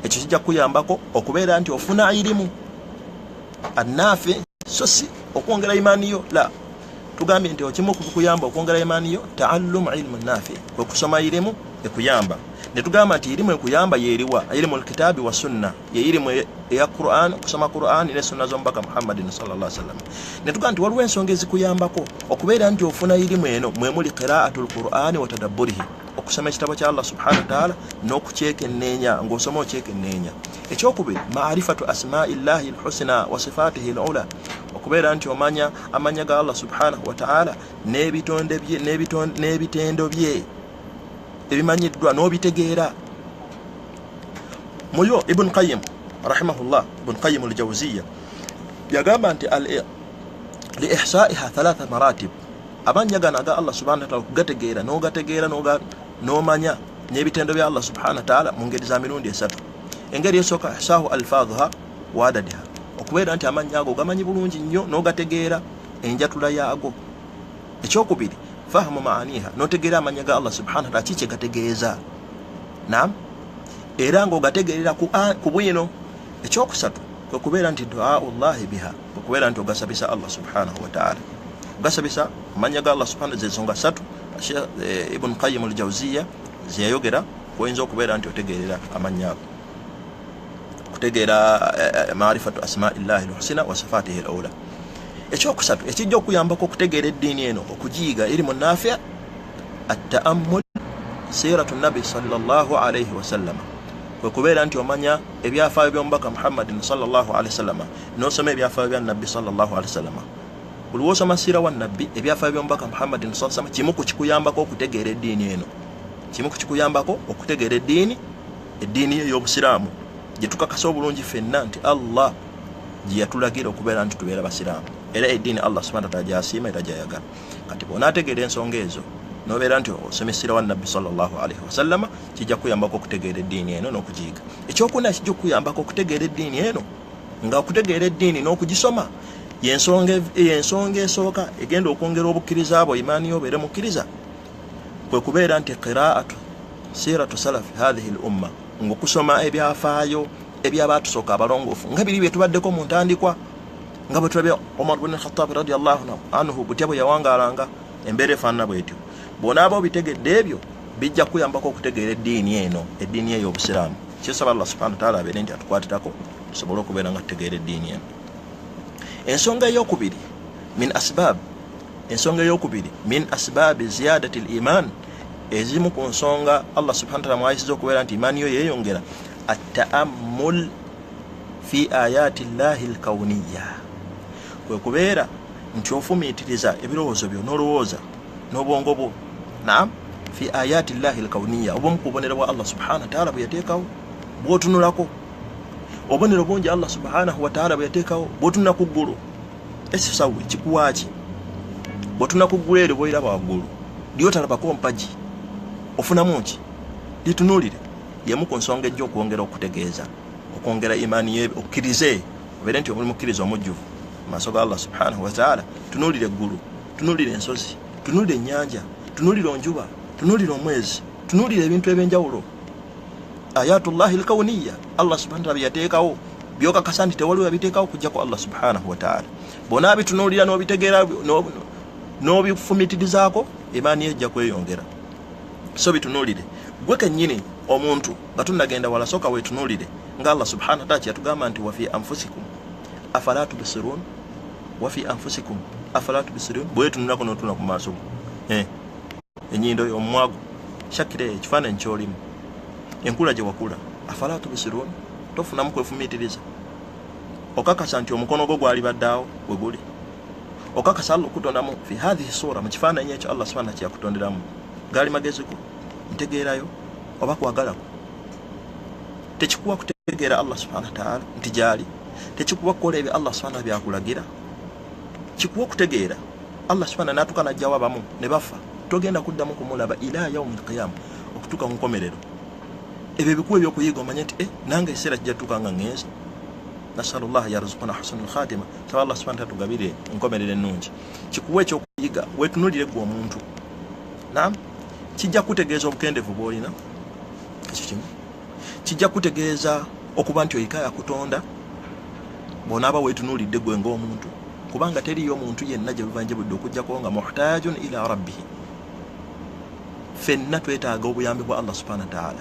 ekyo kijja kukuyambako okubeera nti ofuna irimu annafi, so si okwongera imaani yo. La, tugambye nti okimu okukuyamba okwongera imaani yo taallumu ilimu nafi, kwe kusoma irimu ekuyamba. Ne tugamba nti irimu ekuyamba yeeriwa? Ilimu lkitaabi wa sunna, ye irimu eya Quran, okusoma Quran ne sunna z'omubaka Muhammadin sallallahu sallam. Ne tugamba nti waliwo ensonga ezikuyambako okubeera nti ofuna irimu eno, mwemuli qiraatu lqurani wa tadabburihi, okusoma ekitabo kya Allah subhanahu wataala n'okukyekenneenya, ng'osoma okyekenneenya. Ekyokubiri, maarifatu asmai llahi lhusna wa sifatihi lula, okubeera nti omanya amanya ga Allah subhanahu wataala n'ebitonde bye n'ebitendo bye ebimanyiddwa n'obitegeera. Muyo Ibn Qayim rahimahullah, Ibn Qayim Aljawziya yagamba nti li ihsaiha thalatha maratib, amannya gano aga Allah subhanahu wataala okugategeera n'ogategeera n'omanya n'ebitendo bya Allah subhanahu wataala mu ngeri za mirundi esatu. Engeri esooka, ihsahu alfadhuha wa adadiha, okubeera nti amannya ago gamanyi bulungi nnyo n'ogategeera enjatula yaago. Ekyokubiri, fahamu maaniha, n'otegeera amannya ga Allah subhanahu wataala ki kyegategeeza, nam era ng'ogategeerera ku bwino. Ekyokusatu kwe kubeera nti duau llahi biha, kwe kubeera nti ogasabisa Allah subhanahu wataala, ogasabisa amannya ga Allah subhanahu. Zensonga ssatu Ibn Qayim Aljawziya zeyayogera kwoyinza okubeera nti otegeerera amannya ago, okutegeera marifatu asmai llahi lhusina wa sifatihi lula. Ekyokusatu ekijja okuyambako okutegeera eddiini eno, okugiyiga irimu nafia, attaammul siratu nabi sallallahu alaihi wasallama, kwe kubeera nti omanya ebyafaayo by'omubaka Muhammadin sallallahu alaihi wasallama, n'osoma ebyafaayo bya nabbi sallallahu alaihi wasallama. Buli wosoma siira wa nabbi, ebyafaayo by'omubaka Muhammadin sallallahu alaihi, kimu ku kikuyambako okutegeera eddiini eno, kimu ku kikuyambako okutegeera eddiini ey'obusiraamu gye tukakasa obulungi ffenna nti Allah gye yatulagira okubeera nti tubeera basiraamu, era eddiini Allah subhana wataala gyasiima era gyayagala. Kati bw'onaategeera ensonga ezo nobeera nti osomesera wa nabbi sallallahu alaihi wasallama, kijja kuyambako okutegeera eddiini eno n'okugiyiga. Ekyokuna kijja okuyambako okutegeera eddiini eno, nga okutegeera eddiini n'okugisoma yensonga esooka egenda okwongera obukkiriza bwo, imaani yo, obeere mukkiriza, kwe kubeera nti qiraatu siratu salafi hathihi l umma, ngaokusoma ebyafaayo ebyabatusooka abalongoofu, nga biri byetubaddeko mu ntandikwa, nga bwe tulabye Omar bun Khatabi radiallahu anhu butya bwe yawangaalanga embeera efaanana bwetyo. Bw'onaaba obitegedde ebyo, bijja kuyambako okutegeera eddiini eno, eddiini eyo obusiraamu. Kyesaba Allah subhana wataala abeere nti atukwatirako tusobole okubeera nga tutegeera eddiini eno. Ensonga eyokubiri, min asbab, ensonga eyokubiri, min asbabi ziyadati l iman, ezimu ku nsonga Allah subhana wataala mwayisiza okubeera nti imaani yo yeeyongera, attaammul fi ayati llahi lkauniya, kwe kubeera nti ofumiitiriza ebirowoozo byo n'olowooza n'obwongo bwo, naam, fi ayati llahi lkauniya, oba ku bubonero bwa Allah subhana wataala bwe yateekawo. Bwotunulako obubonero bungi Allah subhanahu wataala bwe yateekawo, bwotunula ku ggulu ekisawe kikuwaaki, bwotunula ku ggulu eryo bwoiraba waggulu lyotalabako mpagi, ofunamu ki? Litunuulire. Yemu ku nsonga ejja okwongera okutegeeza okwongera imaani ye, okkirize obeere nti oli mukkiriza omujjuvu mu maaso ga Allah subhanahu wataala. Tunuulire eggulu, tunuulire ensozi, tunuulire ennyanja, tunuulire onjuba, tunuulire omwezi, tunuulire ebintu ebyenjawulo, ayatullahi lkauniya, Allah subhana wataala byeyateekawo. Byokakasa nti tewaliwo yabiteekawo okuggyako Allah subhanahu wataala. Bw'onaabitunuulira n'obitegeera n'obifumitirizaako, imaani ejja kweyongera. So bitunuulire gwe kennyini omuntu nga tunnagenda wala, sooka weetunuulire nga Allah subhanahu wataala kyeyatugamba nti wafi anfusikum afala tubsirun, wafi anfusikum afala tubsirun. Bwetunulako n'otunula ku maaso go, enyindo yo, omumwago, shakira ekifaananyi ky'olimu, enkula gye wakula, afala tubsirun, tofunamu kwefumiitiriza. Okakasa nti omukono gwo gwalibadde awo we guli. Okakasa Allah okutondamu fi hathihi sura, mu kifaananyi ekyo Allah subhanahu kyeyakutonderamu, gaali magezi go, ntegeerayo oba kwagalako. Tekikuwa kutegeera Allah subhanahu wataala nti gyali, tekikuwa kukola ebyo Allah subhanahu byakulagira, kikuwa okutegeera Allah subhanahu natuuka najjawo abamu ne bafa, togenda kuddamu kumulaba ila yaumi lqiyama, okutuuka ku nkomerero. Ebyo ebikuwa ebyokuyiga, omanye nti nange ekiseera kijja tutuuka nga ŋŋenze. Nasalu llah yarzuquna husnu lkhatima, saba Allah subhanahu taala tugabire enkomerero ennungi. Kikuwa ekyokuyiga, wetunulire gwe omuntu. Nam kijja kutegeeza obukendevu bwolina, ekyo kimu kijja kutegeeza okuba nti oyika yakutonda bw'onaaba weetunuulidde gwe ng'omuntu, kubanga teriyo muntu yenna gye buvanje budde okugjako nga muhtajun ila rabbihi. Ffenna twetaaga obuyambi bwa Allah subhana wataala.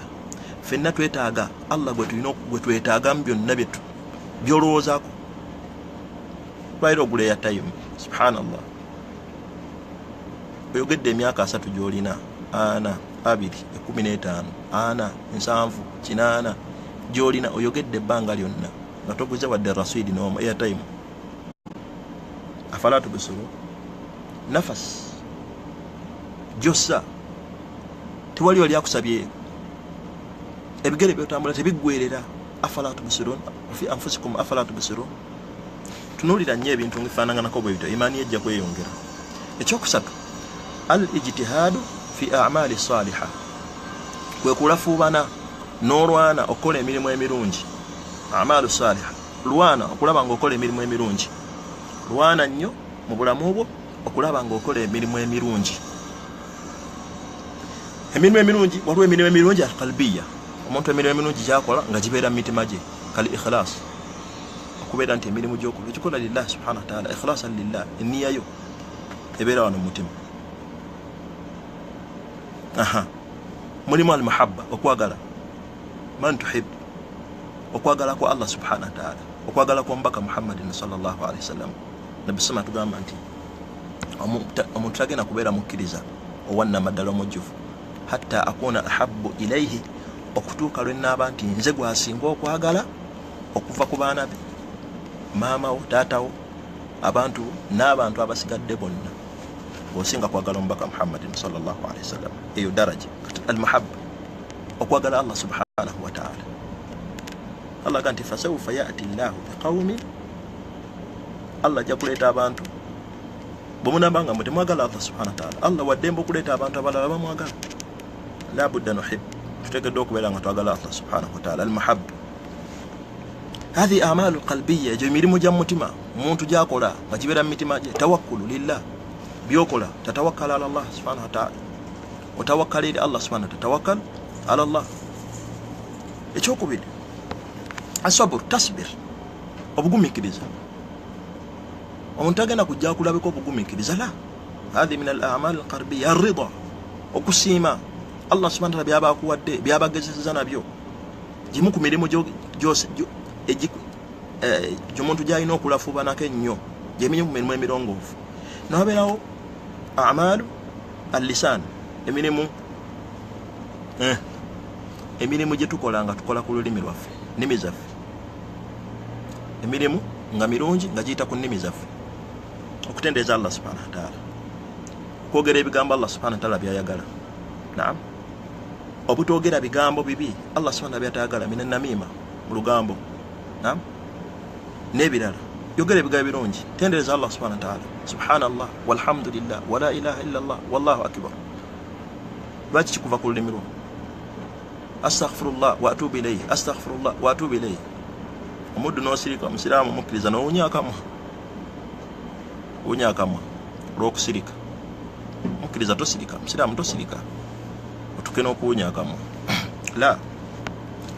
Ffenna twetaaga Allah gwe tulina, gwe twetaaga mu byonna byetu byolowoozaako. Lwaliro ogula airtime, subhanallah, oyogedde emyaka 30 gyolina, 40, 20, 15, 40, 70, 80 gyolina, oyogedde ebbanga lyonna nga toguze wadde rasidi nomu airtime. Afala tubsirun, nafas gyossa tewali wali akusabye, ebigere byotambula tebiggwerera. Afala tubsirun, fi anfusikum afala tubsirun. Tunuulira nnyo ebintu ngefaananganako bwe bityo, imaani ejja kweyongera. Ekyokusatu, al ijtihaadu fi amali saliha, kwe kulafuubana n'olwana okukola emirimu emirungi. Amalu saliha, lwana okulaba ng'okola emirimu emirungi. Lwana nnyo mu bulamu bwo okulaba ng'okola emirimu emirungi. Emirimu emirungi, waliwo emirimu emirungi alqalbiya, omuntu emirimu emirungi gyakola nga gibeera mu mitima gye, kal ikhlas, okubeera nti emirimu gyokola ogikola lillah subhanahu wataala, ikhlasan lillah, eniyayo ebeera wano mu mutima. Aha, mulimu almahabba, okwagala, man tuhib, okwagala kwa Allah subhanahu wataala, okwagala kwa omubaka Muhammadin sallallahu alaihi wasallam. Nabbi sama tugamba nti omuntu tagenda kubeera mukkiriza owannamaddala omujjuvu hatta akuna ahabu ilaihi, okutuuka lwe naaba nti nze gwasinga okwagala okuva ku baana be, maama wo, taatawo, abantu n'abantu abasigadde bonna, osinga kwagala omubaka Muhammadin sallallahu alaihi wasallam. Eyo daraja almahabba, okwagala Allah subhanahu wataala. Allah ga nti fasaufa yati llahu biqaumin, Allah ajja kuleeta abantu bwemunamba nga mwe temwagala Allah subhanahu wataala. Allah waddembe okuleeta abantu abalala bamwagala. La budda nuhib, tuteekeddwa okubeera nga twagala Allah subhanahu wataala. Almahabba, hathihi amalu lqalbiya, egyo emirimu gya mutima omuntu gyakola nga gibeera mu mitima gye. Tawakkulu lillah, byokola tatawakkala ala llah subhanahu wataala, otawakkala eri Allah subhanahu, tatawakkal ala llah. Ekyokubiri, asabur, tasbir, obugumikiriza. Omuntu agenda kujja akulabika obugumikiriza, la hathihi min al amal alqalbiya. Arida, okusiima Allah subhana taala byaba akuwadde, byabagezeseza nabyo, gimu ku mirimu gyomuntu gyalina okulafuubanako ennyo, gyemirimu ku mirimu emirongoofu. Nawabeerawo amalu allisan, emirimu gye tukola nga tukola ku lulimi lwaffe, nnimi zaffe, emirimu nga mirungi nga giyita ku nnimi zaffe, okutendereza Allah subhanahu wataala, okwogera ebigambo Allah subhanahu wataala byayagala, naam, obutogera bigambo bibi Allah subhanahu byatayagala, mina namima, mu lugambo, naam, n'ebirala. Yogera ebigambo birungi, tendereza Allah subhanahu wataala, subhanallah walhamdulillah wala ilaha illa llah wallahu akbar. Lwaki kikuva ku lulimi lwo? Astaghfirullah wa atubu ilaihi, astaghfirullah wa atubu ilaihi. Omuddu n'osirika, omusiraamu mukkiriza n'owunya akamwa, owunya akamwa olw'okusirika. Mukkiriza tosirika, musiraamu tosirika otuke n'okuwunya akamwa, la.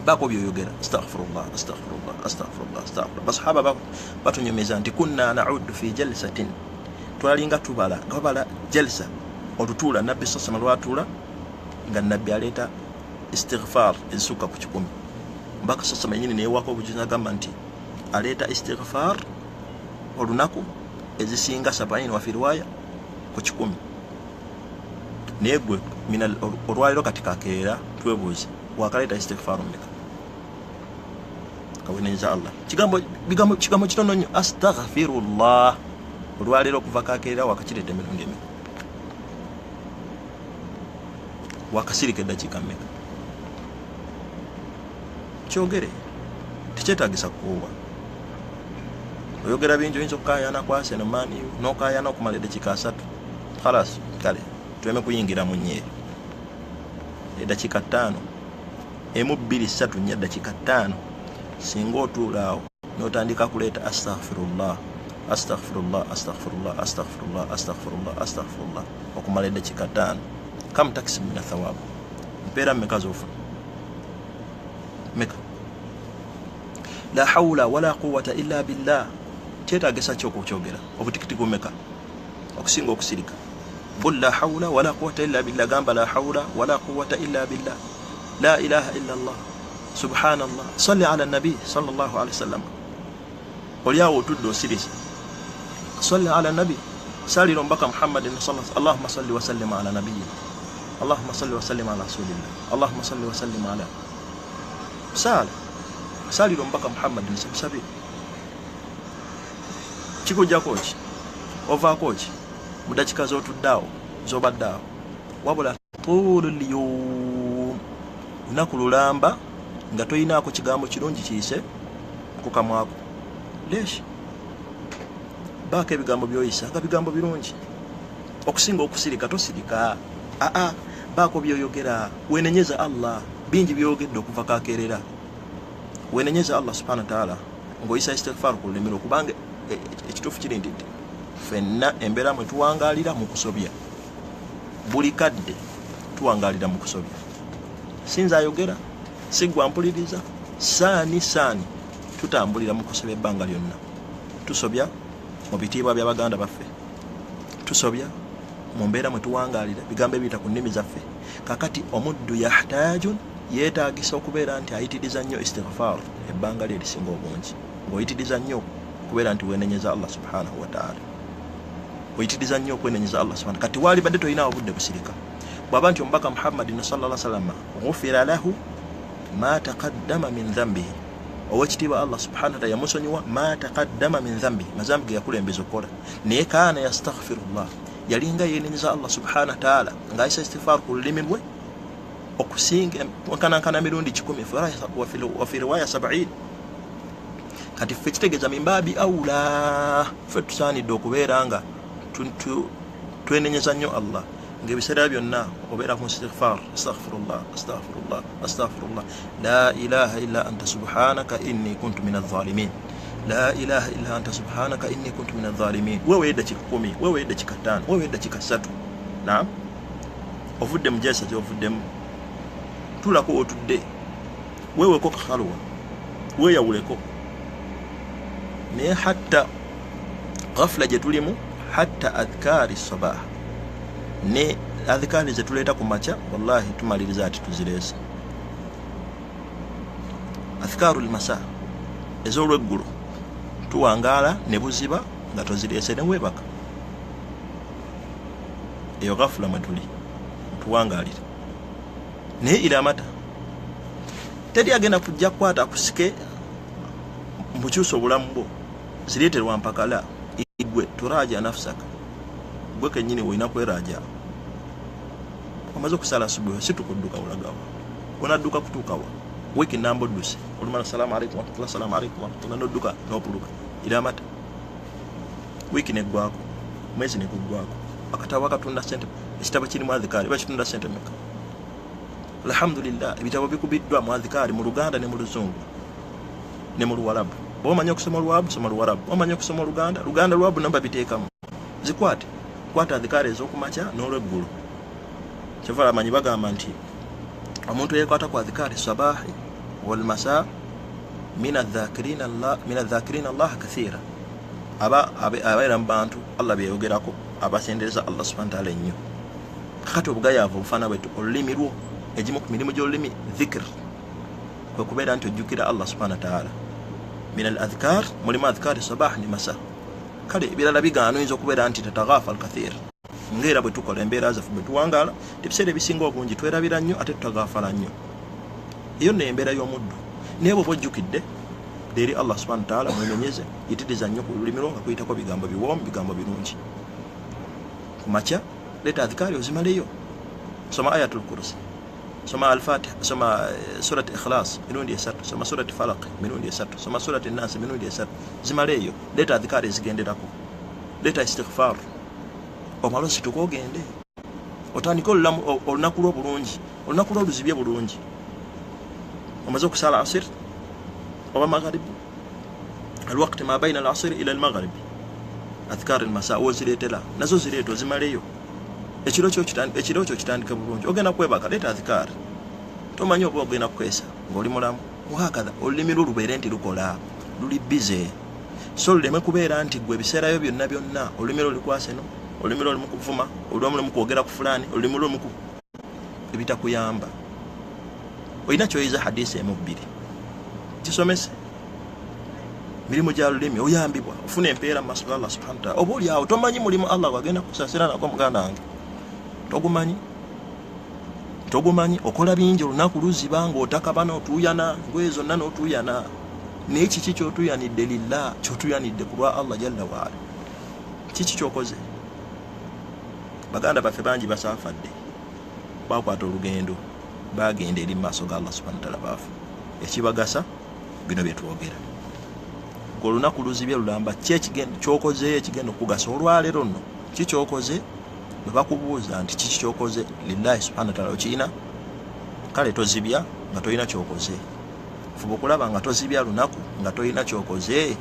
Baako byoyogera, astaghfirullah, astaghfirullah, astaghfirullah, astaghfirullah. Basahaba batunyumiza nti kunna naudu fi jalsatin, twalinga tubala nga babala jalsa olutuula nabbi sasama lwatuula nga nabbi aleeta istighfar ezisukka ku 100. Mbaka sasama yenyini neyewako obujuzi agamba nti aleeta istighfar olunaku ezisinga 70 wa fi riwaya ku 100. Naye gwe olwaliro kati kakeera twebuuze wakaleeta istighfar mmeka? Kawenenyeza Allah. Kigambo kitono nnyo, astaghfirullah. Olwaliro okuva kakeera wakakireeta emirundi emeka? Wakasirika eddakiika mmeka? Kyogere, tekyetaagisa kukoowa. Oyogera bingi, oyinza okukaayana kwase no maani n'okaayana okumala eddakiika 3. Khalas, kale tuleme kuyingira mu nnyo eyo. Eddakiika 5, 1, 2, 3, 4, eddakiika 5 singa otuula awo n'otandika kuleeta astaghfirullah, astaghfirullah, astaghfirullah, astaghfirullah, astaghfirullah, astaghfirullah okumala eddakiika 5, kam takisibu mina thawabu? Mpeera mmeka z'ofuna? Meka? La hawla wala quwwata illa billah. Kyetaagisa ki okukyogera? Obutikiti bumeka okusinga okusirika? Qul la hawla wala quwwata illa billah. Gamba la hawla wala quwwata illa billah, la ilaha illa Allah, subhanallah, salli ala nabi sallallahu alaihi wasallam. Oli awo otudde osirise, salli ala nabi, salira omubaka Muhammadin sallallahu, Allahumma salli wa sallim ala nabiyyina, Allahumma salli wa sallim ala rasulillah, Allahumma salli wa sallim ala sala, salira omubaka Muhammadin sabi. Kikujjako ki? Ovaako ki mu dakiika z'otudde awo, z'obadde awo? Wabula tuulu lyum, lunaku lulamba nga toyinaako kigambo kirungi kiyise ku kamwako. Leeshi baako ebigambo by'oyisa nga bigambo birungi okusinga okusirika. Tosirika, aa baako by'oyogera, wenenyeza Allah. Bingi by'oyogedde okuva kakeerera, wenenyeza Allah subhanahu wa ta'ala ng'oyisa istighfar ku lulimi lwo, kubanga ekituufu kiri nti ffenna embeera mwe tuwangaalira mu kusobya. Buli kadde tuwangaalira mu kusobya. Sinza ayogera, siggwa mpuliriza, saani saani tutambulira mu kusobya ebbanga lyonna. Tusobya mu bitiibwa bya baganda baffe, tusobya mu mbeera mwe tuwangaalira, bigambo ebiyita ku nnimi zaffe. Kakati omuddu yahtajun, yeetaagisa okubeera nti ayitiriza nnyo istighfar ebbanga lye erisinga obungi, ng'oyitiriza nnyo okubeera nti weenenyeza Allah subhanahu wa ta'ala, oyitiriza nnyo okwenenyeza Allah subhanahu. Kati waali badde tolinawo budde busirika. Bw'aba nti omubaka Muhammadin sallallahu alaihi wasallam ghufira lahu ma taqaddama min dhanbihi, owekitiibwa Allah subhanahu wa ta'ala yamusonyiwa ma taqaddama min dhanbihi, mazambi ge yakulembeza okukola. Naye kaana yastaghfirullah, yalinga yeenenyeza Allah subhanahu wa ta'ala ng'ayisa istighfar ku lulimi lwe okusinga nkanankana mirundi 100, wa fi riwaya 70. Kati ffe kitegeeza mimbabi aula, ffe tusaanidde okubeera nga twenenyeza nnyo Allah, ng'ebiseera byonna obeera ku istighfar, astaghfirullah, astaghfirullah, astaghfirullah, la ilaha illa anta subhanaka inni kuntu minadh dhalimin, la ilaha illa anta subhanaka inni kuntu minadh dhalimin. Wewe eddakiika 10, wewe eddakiika 5, wewe eddakiika 3. Naam, ovudde mu jalsa gy'ovuddemu, tuulako otudde, weeweko kahalwa, weeyawuleko. Naye hatta ghafla gye tulimu, hatta adhkaari sabah ne adhikaari ze tuleeta ku makya, wallahi tumaliriza ati tuzireese. Adhikaaru lmasa ez'olweggulo tuwangaala ne buziba nga tozireese ne weebaka. Eyo ghafula mwe tuli tuwangaalira. Naye ila mata teri agenda kujja kukwata akusike mbukyusa obulamu bwo, zireeterwa mpakala. Gwe turaja nafsaka, gwe kennyini olina kweraja. Omaze okusala asubuhi, situkudduka olagawa, onadduka kutuukawa? Wiiki namba odduse, olumala salaamu alaikum warahmatullah, salaamu alaikum warahmatullah, nodduka n'opuluka. Ila mata wiiki neggwako, mwezi neguggwako. Akatabo akatunda sente, ekitabo kirimu adhikaari bakitunda sente meka? Alhamdulillah, ebitabo bikubiddwa mu adhikaari mu Luganda ne mu Luzungu ne mu Luwarabu. Bw'omanyi okusoma Oluwarabu, soma Luwarabu. Bw'omanyi okusoma Oluganda, Luganda, Luwarabu namba biteekamu. Zikwate, kwata adhikaari ez'okumakya n'olweggulo. Kyova amanyi bagamba nti omuntu eyekwata ku adhikaari sabahi walmasa min adh-dhakirina Allah kathira, aba abeera mu bantu Allah byeyogerako abasendereza Allah subhanahu wa ta'ala ennyo. Kakati obugayaavu obufaana bwetu, olulimi lwo, egimu ku mirimu gy'olulimi dhikr, kwe kubeera nti ojjukira Allah subhanahu wa ta'ala. Min al adhkar, mulimu adhkari sabah ne masa. Kale ebirala bigaana, oyinza okubeera nti tataghafa al kathir, ngaera bwe tukola embeera zaffe bwe tuwangaala, ebiseera ebisinga obungi twerabira nnyo ate tutagafala nnyo. Eyo nno embeera y'omuddu. Naye bw'oba ojjukidde eri Allah subhanahu wa ta'ala, mwemenyeze, yitiriza nnyo ku lulimi lwo nga kuyitako bigambo biwoomu, bigambo birungi. Ku makya leeta adhikaari ozimaleyo, soma Ayatul Kursi, soma Alfatiha, soma Surat Ikhlas mirundi 3, soma Surat Falaq mirundi 3, soma Surat Nas mirundi 3, zimaleyo. Leeta adhikaari ezigenderako, leeta istighfar, omala osituka ogende otandike olunaku lwo bulungi, olunaku lwo luzibye bulungi. Omaze okusala asir oba magharibi, alwakti ma baina alasiri ila almagharibi, adhkar almasa wozireetera nazo zireeta ozimaleyo. Ekiro kyo kitandike bulungi. Ogenda kwebaka, leeta adhkar, tomanyi oba ogenda kukeesa ng'oli mulamu. Wahakadha olulimi lwo lubeere nti lukola, luli bize, so luleme kubeera nti gwe ebiseerayo byonna byonna olulimi lwo lukwase no, olulimi lwo lumukuvuma, olulimi lwo lukwogera ku fulani, olulimi lwo lumu ebitakuyamba. Olina kyoyiza hadisi emu bbiri, kisomese. Mirimu gya lulimi oyambibwa, ofuna empeera mu maaso ga Allah subhanahu wa ta'ala. Oba oli awo tomanyi mulimu Allah gwagenda kukusasira nako, muganda wange, togumanyi, togumanyi. Okola bingi, olunaku luziba ng'otakabana, otuuyana ngoye zonna n'otuuyana, naye kiki kyotuuyanidde lillah, kyotuuyanidde ku lwa Allah jalla waala? Kiki kyokoze? Baganda baffe bangi basaafadde, bakwata olugendo, bagenda eri mu maaso ga Allah subhanahu wa ta'ala, baafa. Ekibagasa bino bye twogera. Olunaku luzibye lulamba, ki kyokoze ekigenda okugasa olwaleero nno? Ki kyokoze? Bwe bakubuuza nti kiki kyokoze lillahi subhanahu wa ta'ala, okirina? Kale tozibya nga tolina kyokoze. Fuba okulaba nga tozibya lunaku nga tolina kyokoze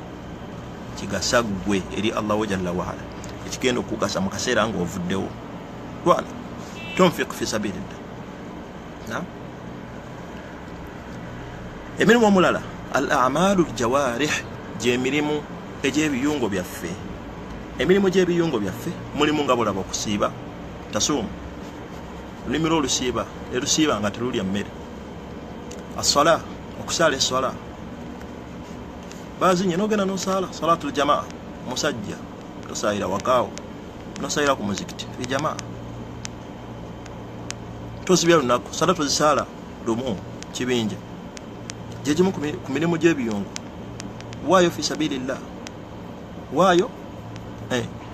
kigasa ggwe eri Allahu jalla waala, ekigenda okugasa mu kaseera ng'ovuddewo. Lwana tunfiq fi sabilillah. Emirimu omulala al a'malu aljawarih, gyemirimu egy'ebiyungo byaffe. Emirimu gy'ebiyungo byaffe mulimu nga bulaba okusiiba, tasuumu, olulimi lwo olusiiba, erusiiba nga telulya mmere. Assala, okusaala esswala, bazinye nogenda nosaala salatul jamaa. Musajja tosaayira wakaawo, nosaayira ku muzikiti fi jamaa. Tozibya lunaku, sala tozisaala lumu kibinja. Gyegimu ku mirimu gy'ebiyungo. Waayo fi sabilillah, waayo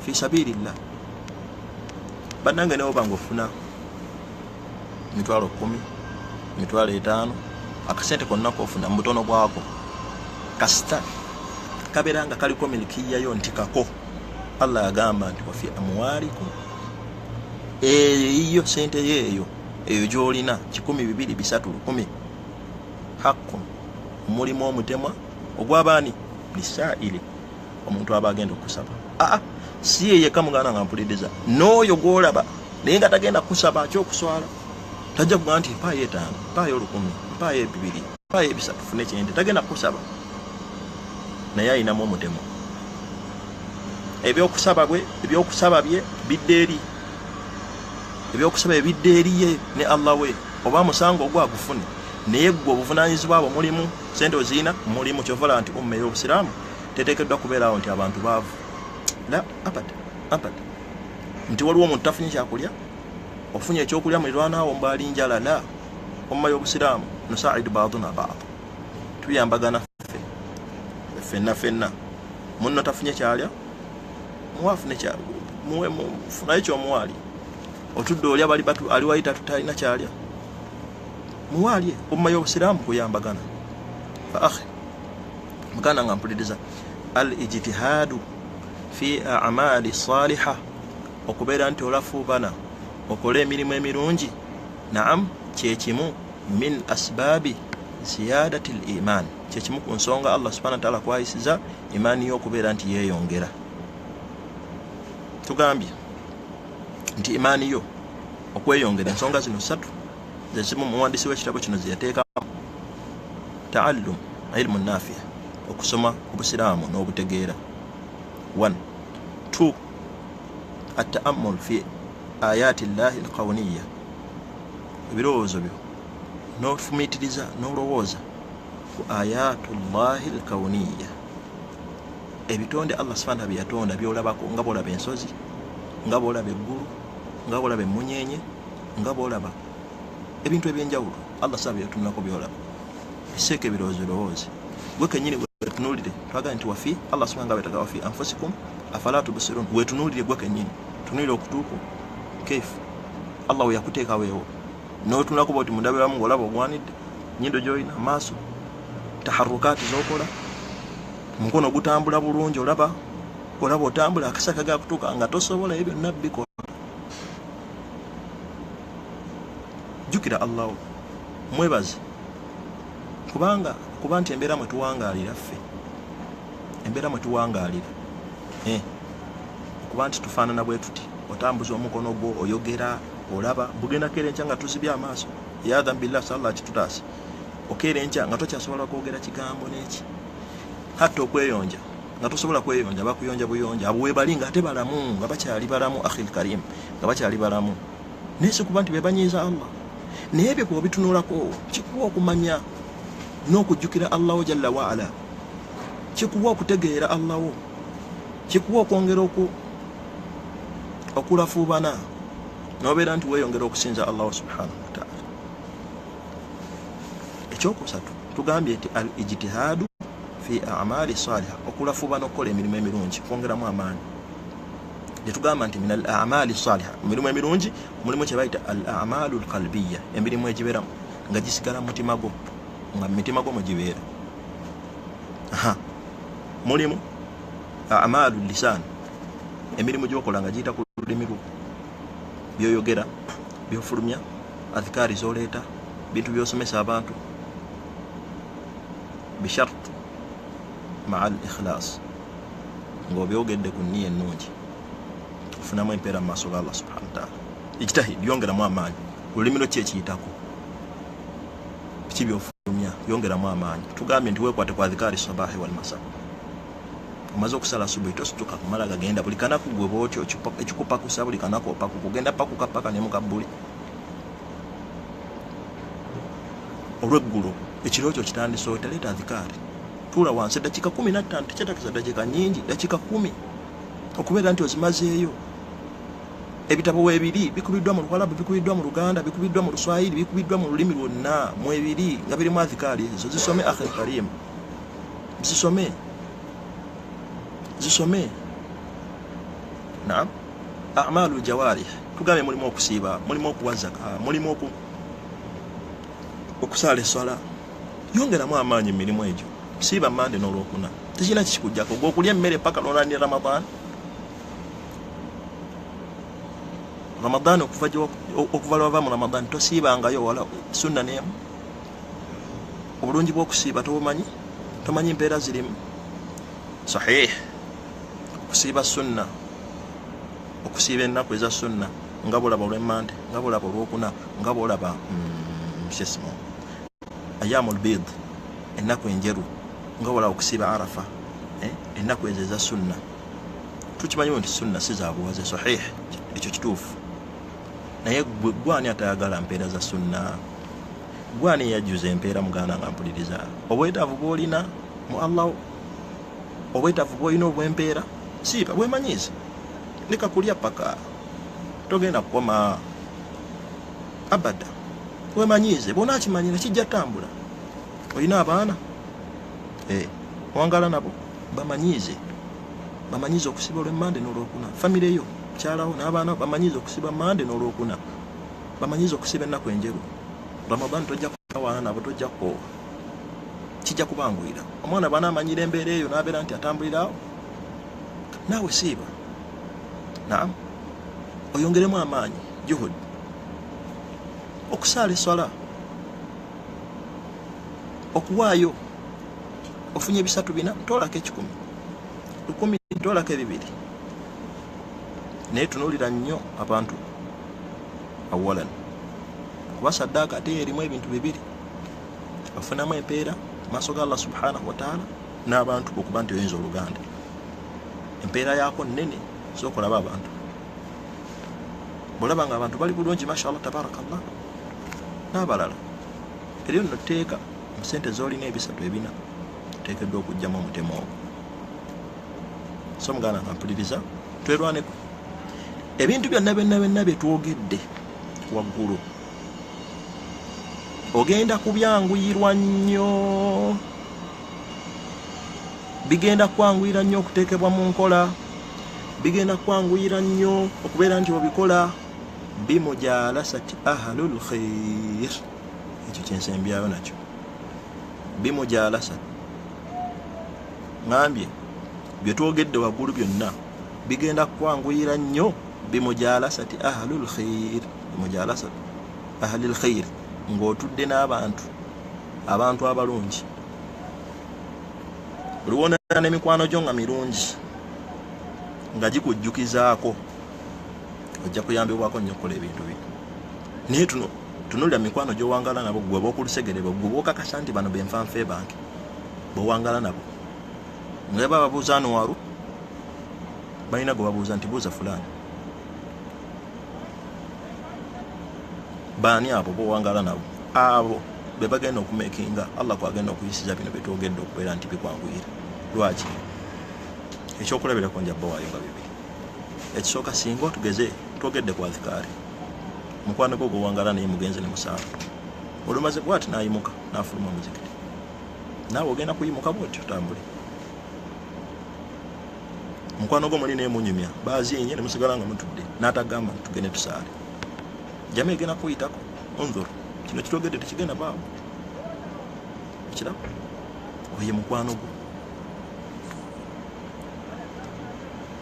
fi sabilillah. Bannange, newoba nga ofuna 10,000, 5,000, akasente konna kofuna mu butono bwako, kasita kabeera nga kaliko milikiyayo nti kako. Allah yagamba nti wafi amwalikum, eyo sente yeeyo eyo gyolina, 1,000, 2, 3, 1,000, haqqun, mulimu omutemwa ogw'abaani lisaili, omuntu aba agenda okusaba. Aa, si ye yekka, muganda nga mpuliriza, n'oyo gw'olaba naye nga tagenda kusaba akyokuswala, tajja kugamba nti mpaayo 5, mpaayo 1,000, mpaayo 2, mpaayo 3, fune kyente. Tagenda kusaba, naye ayinamu omutemu. Ebyokusaba bwe, ebyokusaba bye bidde eri, ebyokusaba ebidde eriye ne Allah we, oba musango ogwo agufune. Naye ggwe obuvunaanyizibwa bwo mulimu sente oziina mulimu. Kyovala nti umma ey'obusiraamu teteekeddwa kubeerawo nti abantu baavu, la abad abad, nti waliwo omuntu tafunye kyakulya, ofunye ekyokulya mulirwanaawo mbaali njala. La, umma y'obusiraamu nusaidu baaduna baad, tuyambagana ffe ffenna ffenna. Munno tafunye kyalya, muwe afune, muwe, funayo kyomuwali. Otudde olya, bali batu ali wali talina kyalya, muwalye. Umma y'obusiraamu kuyambagana. Fa akhi, muganda nga mpuliriza, al ijtihadu fi a'mali saliha, okubeera nti olafuubana okole emirimu emirungi, naam, kyekimu min asbaabi ziyadati l iman, kyekimu ku nsonga Allah subhana wataala kwayisiza imaani y'okubeera nti yeeyongera. Tugambye nti imaani yo okweyongera, ensonga zino ssatu zezimu muwandiisi w'ekitabo kino zeyateekamu. Taallum ilmu nafi, okusoma obusiraamu n'obutegeera. 1 2 at-ta'ammul fi ayati llahi al-kawniyya, ebirowoozo byo n'ofumiitiriza n'olowooza ku ayatullahi al-kawniyya, ebitonde Allah subhanahu bye yatonda by'olabako, nga bw'olaba ensozi, nga bw'olaba eggulu, nga bw'olaba emmunyenye, nga bw'olaba ebintu ebyenjawulo Allah subhanahu bye yatunulako by'olaba. Biseeko ebirowoozo birowooze gwe kennyini wetunuulire. Twagala nti wafi Allah subhanahu nga bwetaga wafi anfusikum afala tubsirun, wetunuulire gwe kennyini, tunuulire okutuuko kaifu Allah we yakuteeka weewo, n'otunulako bwoti mundabiramu ng'olaba ogwanidde, nnyindo gy'olina, amaaso, taharukaati z'okola, omukono gutambula bulungi, olaba otambula, akasa kagala kutuuka nga tosobola ebyo byonna bikola. Jjukira Allah wo, mwebaze, kubanga kuba nti embeera mwe tuwangaalira ffe, embeera mwe tuwangaalira okuba nti tufaanana bwe tuti, otambuza omukono gwo, oyogera, olaba, bugenda keera enkya nga tuzibye amaaso, yadhan billah sallallahu akitutaase, okeera enkya nga tokyasobola kwogera kigambo n'eki, hatta okweyonja nga tosobola kweyonja, bakuyonja buyonja, abo webali nga ate balamu, nga bakyali balamu, akhil karim, nga bakyali balamu, naye si kuba nti bebanyiiza Allah. Naye ebyo bw'obitunulako kikuwa okumanya n'okujjukira Allahu jalla waala, kikuwa okutegeera Allahu, kikuwa okwongera okulafuubana n'obeera nti weeyongera okusinza Allahu subhanahu wa ta'ala. Ekyokusatu tugambye nti al ijtihaadu fi a'maali saaliha, okulafuubana okukola emirimu emirungi, kwongeramu amaanyi. Netugamba nti min al a'maali saaliha, emirimu emirungi mulimu kye bayita al a'maalu al qalbiyya, emirimu egibeera nga gisigala mu mutima gwo, nga mu mitima gwo mwe gibeera. Mulimu a'maalu lisaan, emirimu gy'okola nga giyita ku lulimi lwo, by'oyogera, by'ofulumya, adhikaari z'oleeta, bintu by'osomesa abantu, bishart maa al ikhlas, ng'obyogedde ku nniya ennungi, ofunamu empeera mu maaso ga Allah subhanahu wa ta'ala. Ijtahid, yongeramu amaanyi olulimi lwo, ki ekiyitako, biki by'ofulumya, yongeramu amaanyi. Tugambye nti weekwate ku adhikaari sabahi wal masa. Omaze okusala subuhi tosituka kumala gagenda buli kanaku gwe bwotyo ekikupakusa buli kanaku opakuka, ogenda pakuka paka ne mukabbuli. Olweggulo ekiro kyo kitandise otya, leeta adhikaari, tuula wansi eddakiika 15, tekyetaagisa ddakiika nnyingi, ddakiika 10 okubeera nti ozimazeeyo. Ebitabo weebiri bikubiddwa mu Luwalabu, bikubiddwa mu Luganda, bikubiddwa mu Luswahili, bikubiddwa mu lulimi lwonna mwebiri nga birimu adhikaari ezo. Zisome akhil karim, zisome, zisome. Naam, a'malu jawarih tugambye mulimu okusiiba, mulimu okuwa zaka, mulimu okusaala esswala. Yongeramu amaanyi mu mirimu egyo. Siiba Mande n'Olwokuna, tekirina kikikujjako gwe okulya emmere paka n'olanira Ramadan. Ramadan okuva lwava mu Ramadan tosiibangayo wala sunna n'emu. Obulungi bw'okusiiba tobumanyi, tomanyi mpeera zirimu. Sahih, okusiiba sunna, okusiiba ennaku eza sunna, nga bw'olaba olw'Emmande, nga bw'olaba Olwokuna, nga bw'olaba sesimo ayamul bid, ennaku enjeru, nga bw'olaba okusiiba Arafa, ennaku ezo eza sunna. Tukimanyi nti sunna si za buwaze, sahih, ekyo kituufu. Naye gwani atayagala mpeera za sunna? Gwani eyajjuza empeera muganda nga mpuliriza? Obwetaavu bw'olina mu Allah, obwetaavu bw'olina obw'empeera, siiba bwemanyiize, leka kulya paka togenda kukoma abada. Wemanyiize, bw'onaakimanyira kijja tambula. Olina abaana, owangala nabo, bamanyiize, bamanyiize okusiba olw'Emmande n'Olwokuna. Famire yo, mukyalawo n'abaana, bamanyiize okusiba Mande n'Olwokuna, bamanyiize okusiba ennaku enjeru. Ramadan tojja kutawaana nabo, tojja kukoowa, kijja kubanguyira. Omwana bw'anaamanyira embeera eyo n'abeera nti atambulirawo naawe, siiba. Naam, oyongeremu amaanyi, juhud, okusaala esswala, okuwaayo. Ofunye 300 4 toolako 100, 1000 toolako 2. Naye tunuulira nnyo abantu awalan, kuba saddaaka ate erimu ebintu bibiri, ofunamu empeera Maaso ga Allah subhanahu wataala n'abantu, okuba nti oyinza oluganda, empeera yaako nnene. Sooka olaba abantu, bwolaba nga abantu bali bulungi, mashallah tabarakallah, n'abalala. Eryo nno tteeka mu sente z'olina ebisatu ebina, oteekeddwa okugjamu omutemu ogwo. So muganda nga mpuliriza, twerwaneko. Ebintu byonna byonna byonna bye twogedde waggulu ogenda kubyanguyirwa nnyo, bigenda kwanguyira nnyo okuteekebwa mu nkola, bigenda kwanguyira nnyo okubeera nti obikola bimujalasati ahlul khair. Ekyo kyensembyayo nakyo, bimujalasati. Ŋambye bye twogedde waggulu byonna bigenda kwanguyira nnyo bimujalasati ahlul khair, bimujalasati ahlul khair, ng'otudde n'abantu, abantu abalungi. Buli wona n'emikwano gyo nga mirungi, nga gikujjukizaako, ojja kuyambibwako nnyo okukola ebintu bino. Naye tunuulira mikwano gy'owangala nabo, gwe b'okulusegere, gwe b'okakasa nti bano benfanfe bange, b'owangala nabo. Nga baba babuuza Anwaru, balina gwe babuuza nti buuza fulaani. Baani abo b'owangala nabo? Abo be bagenda okumekinga Allah kwagenda okuyisiza bino byetwogedde okubeera nti bikwanguyira. Lwaki? Ekyokulabirako nja bbawaayo nga bibiri. Ekisooka, singa otugeze twogedde ku azikaari, mukwano gwo gwowangala naye mugenze ne musaala, olumaze bwati n'ayimuka n'afuluma omuzikiti, naawe ogenda kuyimuka bwotyo otambule. Mukwano gwo muli nemunyumya, bazinye ne musigala nga mutudde, n'atagamba nti tugende tusaale, jama egenda kuyitako. Unzur, kino kitwogedde tekigenda baawo. Okiraba, oye mukwano gwo,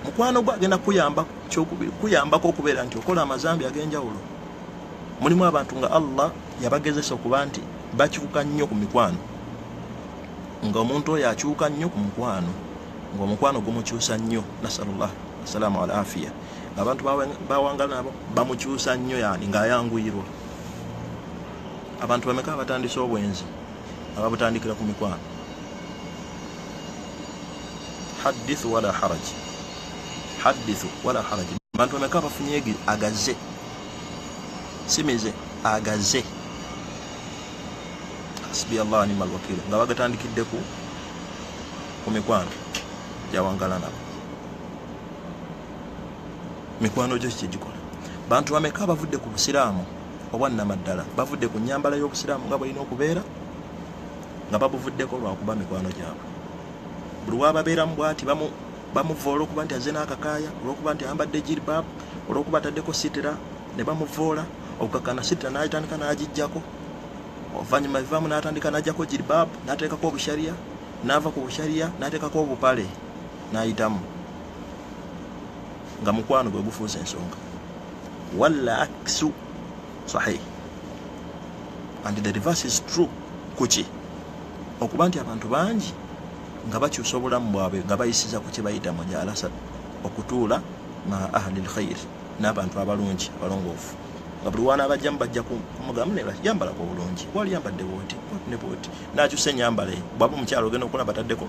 mukwano gwo agenda kuyamba. Kyokubiri, kuyambako okubeera nti okola amazambi ag'enjawulo. Mulimu abantu nga Allah yabagezesa okuba nti bakyuka nnyo ku mikwano, nga omuntu oyo akyuka nnyo ku mukwano, ng'omukwano gumukyusa nnyo. Nasalullah assalaamu al afiya. Abantu bawangala nabo bamukyusa nnyo, yani ng'ayanguyirwa. Abantu bameka abatandise obwenzi ababutandikira ku mikwano? Hadithu wala haraj, hadithu wala haraj. Abantu bameka abafunye agaze, simize agaze, hasbi Allah nimal wakil, nga bagatandikidde ku mikwano gyawangala nabo? Mikwano gyo kyegikola. Bantu bameka abavudde ku busiraamu obwannamaddala, bavudde ku nyambala y'obusiraamu nga bwelina okubeera, nga babuvuddeko lwakuba mikwano gyabwe? Buli wababeeramu bwati bamuvoola okuba nti azze n'akakaaya, olwokuba nti ayambadde jilbab, olwokuba ataddeko sitira, ne bamuvoola. Okukakana sitira n'atandika n'agijjako, oluvannyuma bivaamu n'atandika n'ajjako jilbab, n'ateekako obushariya, n'ava ku bushariya n'ateekako obupale n'ayitamu, nga mukwano gwe gufuusa ensonga. Walla aksu sahih, and the reverse is true. Kuki okuba nti abantu bangi nga bakyusa obulamu bwabwe nga bayisiza ku kye bayita mujalasa, okutuula ma ahli lkhair, n'abantu abalungi abalongoofu, nga buli wana abajjamu bajja kumugamu ne yambalako obulungi, wali yambadde bwoti bwoti ne bwoti, n'akyusa ennyambala ye. Bwaba omukyalo ogenda okulaba ataddeko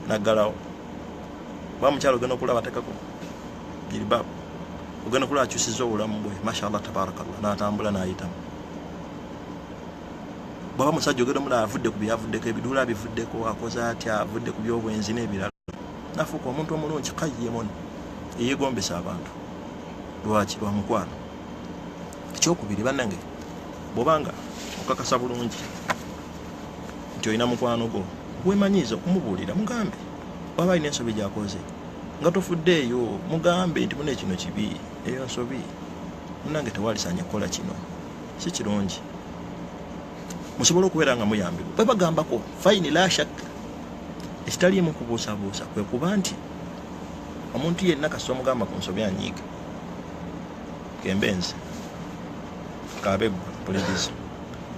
naggalawo, bwaba mukyalo ogenda okulaba ateekako jilbab, ogenda okulaba akyusiza obulamu bwe, mashallah tabarakallah, n'atambula n'ayitamu. Bwaba musajja ogenda omulaba avudde ku byavuddeko, ebiduula abivuddeko, akoze atya, avudde ku byobwenzi n'ebirala, nafuuka omuntu omulungi kayiyemun eyegombesa abantu. Lwaki? Lwa mukwano. Ekyokubiri, bannange, bwobanga okakasa bulungi nti olina mukwano gwo, wemanyiiza okumubuulira, mugambe waba alina ensobi gyakoze, nga tofuddeeyo, mugambe nti mune kino kibi, eyo nsobi, munange tewalisanye kukola kino, si kirungi. Musobole okubeera nga muyambibwa. Bwe bagambako fine, la shak, ekitaliimu kubuusabuusa kwe kuba nti omuntu yenna kasita omugamba ku nsobi anyiiga. Kembe nze kabe ggwe mpuliriza,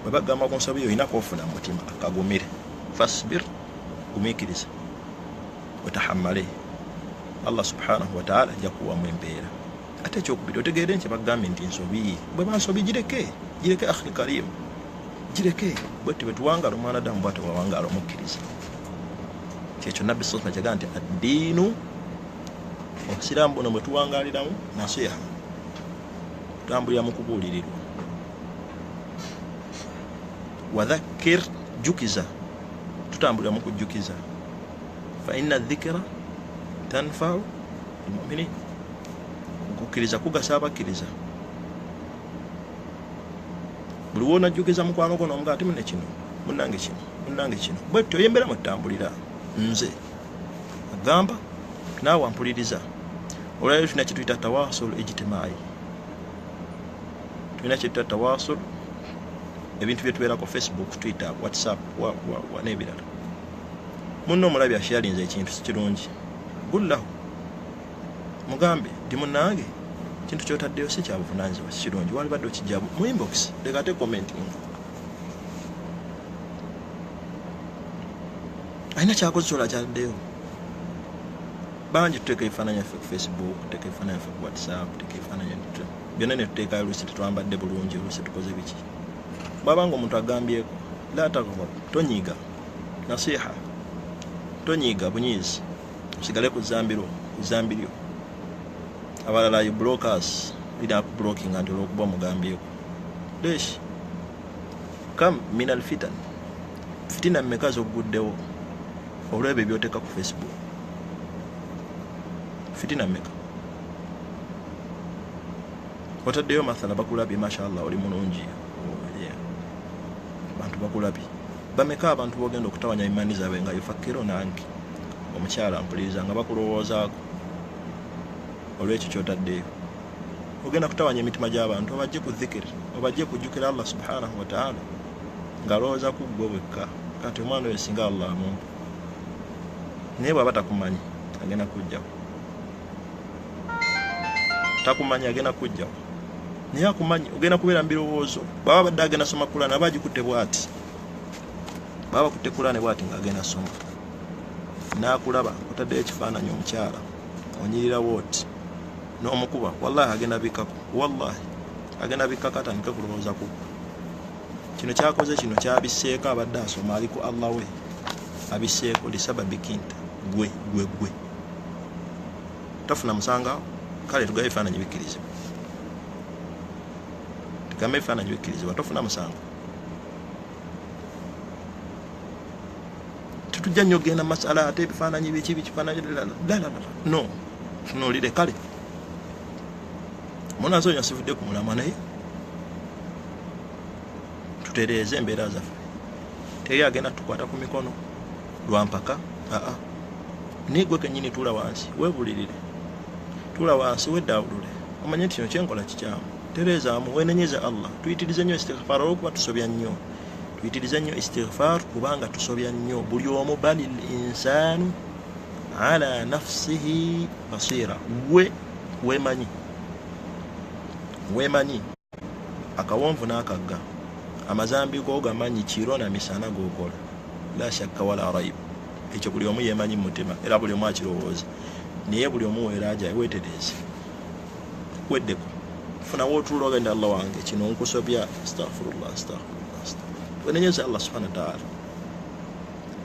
bwe bagamba ku nsobi yo olina kwofuna mu mutima akagumire. Fasbir, gumiikiriza, otahammale, Allah subhanahu wataala ajja kuwamu empeera. Ate ekyokubiri, otegeere nti bagambye nti nsobi, bwe bansobi gireke, gireke. Akhi karim, Gireke bwetyo bwe tuwangaala omwana Adamu bw'atyo bw'awangaala omukkiriza. Kyekyo Nabbi sallallahu alayhi wasallam nti addiinu, obusiraamu buno bwe tuwangaaliramu nasiha, tutambulira mu kubuulirirwa. Wadhakkir, jjukiza, tutambulira mu kujjukiza. Fa inna dhikra tanfa'u almu'minin, okukkiriza kugasa abakkiriza. Buli w'onajjukiza mukwano gwo n'omugaa ati munne kino, munnange kino, munnange kino, bwetyo yembeera mwetutambulira. Nze agamba naawe ampuliriza. Olwaleero tulina kye tuyita tawasul ijtimai, tulina kye tuyita tawasul, ebintu bye tubeerako Facebook, Twitter, WhatsApp wa n'ebirala. Munno omulabi asharinze ekintu si kirungi, gullahu, mugambe ndi munnange kintu kyotaddeyo si kyabuvunaanyizibwa, si kirungi, walibadde okijja mu inbox, leka ate commenting. Alina kyakoze kyola kyataddeyo. Bangi tuteeka ebifaananyi byaffe ku Facebook, tuteeka ebifaananyi byaffe ku WhatsApp, tuteeka ebifaananyi byonna ne tuteekayo, oluusi tetwambadde bulungi, oluusi tukoze biki. Bw'abanga omuntu agambyeko, la taghdab, tonyiiga, nasiha, tonyiiga bunyiizi, osigale ku zambiryo. Abalala you block us, lina blocking nti olw'okuba omugambyeko. Lesh kam min alfitan, fitina mmeka z'ogguddewo olw'ebyo by'oteeka ku Facebook? Fitina mmeka otaddeyo? Mathala bakulabye, mashallah, oli mulungi, abantu bakulabye. Bameka abantu bogenda okutawanya imaani zaabwe nga yufakkiro nange omukyala mpuliriza nga bakulowoozaako olw'ekyo ky'otaddeyo. Ogenda kutawanya emitima gy'abantu, obajje ku dhikiri, obajje kujjukira Allah subhanahu wa ta'ala ng'alowooza ku ggwe wekka. Kati omwana oyo singa Allah amumpa, naye bw'aba takumanyi agenda kujjawo, takumanyi agenda kujjawo, naye akumanyi ogenda kubeera mu birowoozo. Bw'aba badde agenda soma Kulaani, aba agikutte bw'ati, bw'aba akutte Kulaani bw'ati ng'agenda soma, n'akulaba otaddeyo ekifaananyi omukyala onyirirawo oti n'omukuba, wallahi agenda bikkako, wallahi agenda bikkako, atandike kulowooza ku kino kyakoze, kino kyabisseeko, abadde asoma ali ku Allah we abisseeko lisababi kinta gwe gwe gwe tafuna musanga. Kale tugabe ebifaananyi bikkirizibwa, tugambe ebifaananyi bikkirizibwa, tofuna musango. Tetujja nnyo genda masala ate ebifaananyi biki bikifaananyi, la no tunuulire. Kale munazonya sivudde ku mulamwa, naye tutereeze embeera zaffe. Teri agenda tukwata ku mikono lwampaka, aa naye gwe kennyini tuula wansi weebulirire, tuula wansi weddaawulule, omanye nti kino kyenkola kikyamu, tereezaamu, weenenyeze Allah. Tuyitirize nnyo istighfar olw'okuba tusobya nnyo, tuyitirize nnyo istighfar kubanga tusobya nnyo buli omu. Balil insaanu ala nafsihi basira, gwe weemanyi, weemanyi akawonvu n'akagga, amazambi go gamanyi kiro na misana g'okola, la shakka wala raib. Ekyo buli omu yeemanyi mu mutima era buli omu akirowooza, naye buli omu weeraja weetereeze, weddeko, funawo otuula ogenda Allah wange kino nkusobya, astaghfirullah, astaghfirullah, wenenyeze Allah subhanahu wa ta'ala.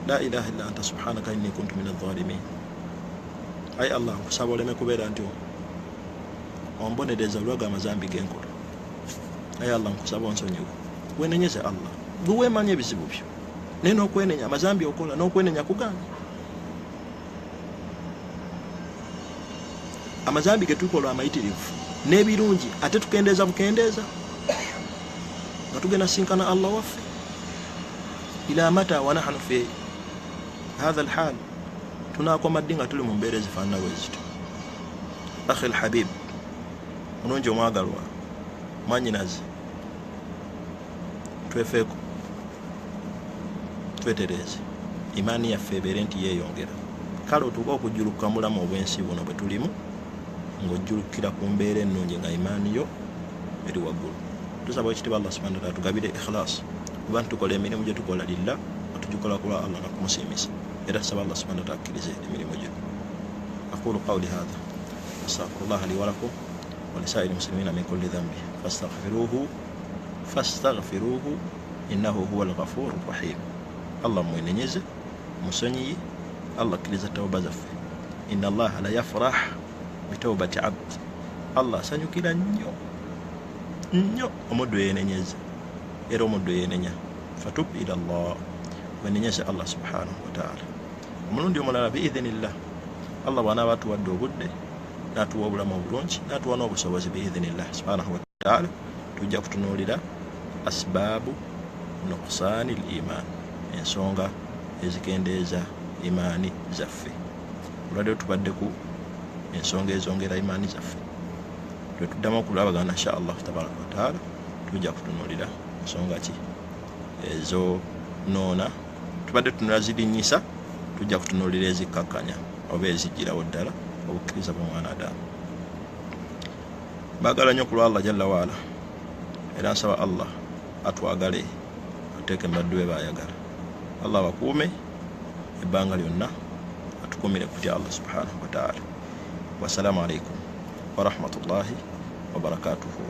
La ilaha illa anta subhanaka inni kuntu min adh-dhalimin. Ayi Allah, nkusaba oleme kubeera nti ombonereza olwaga amazambi genkola. Ayi Allah, nkusaba onsonyiwe. Wenenyeze Allah, gwe weemanyi ebizibu byo, naye n'okwenenya amazambi okola n'okwenenya kugaana. Amazambi ge tukola amayitirivu n'ebirungi ate tukendeeza bukendeeza nga tugenda sinkana Allah waffe. Ila mata wa nahnu fi hadha alhal, tunaakoma ddi nga tuli mu mbeera ezifaanana bwe zityo? Akhi alhabib, mulungi omwagalwa, mwannyinaze, twefeeko, twetereeze, imaani yaffe ebeere nti yeeyongera. Kale otuuke okujjulukuka mu bulamu obw'ensi buno bwe tulimu ng'ojjulukira ku mbeera ennungi nga imaani yo eri waggulu. Tusaba ekitiibwa Allah subhanahu wa ta'ala tugabire ikhlas, kuba tukola emirimu gye tukola lillah, nga tugikola ku lwa Allah na kumusiimisa. Era tusaba Allah subhanahu wa ta'ala akkirize emirimu gino. Aqulu qawli hadha astaghfirullah li wa lakum wa lisaa'iri muslimina min kulli dhanbi fastaghfiruhu fastaghfiruhu Innahu huwa alghafuru rahim. Allah mwenenyeze, musonyiyi. Allah akkiriza tawba zaffe. Inna allaha la yafrah bitawbati abd. Allah asanyukira nnyo nnyo omuddu yenenyeza, era omuddu yenenya. Fatub ila Allah, wenenyeze Allah subhanahu wa ta'ala. Omulundi omulala biidhinillah, Allah bw'anaaba atuwadde obudde n'atuwa obulamu obulungi n'atuwa n'obusobozi biidhinillah subhanahu wa ta'ala, tujja kutunuulira asbaabu nuqsaani l iman, ensonga ezikendeeza imaani zaffe. Olwadde tubadde ku ensonga ezongera imaani zaffe, twetuddamu okulabagana insha Allah tabaraka wa taala. Tujja kutunuulira nsonga ki ezo noona tubadde tunula zirinnyisa, tujja kutunuulira ezikkakkanya oba ezigirawo ddala obukkiriza bw'omwana Adamu. Baagala nnyo ku lwa Allah jalla waala, era nsaba Allah atwagale, ateeke mu baddu be baayagala. Allah abakuume ebbanga lyonna, atukuumire kutya Allah subhanahu wa taala. Wassalaamu alaikum warahmatullahi wabarakatuhu.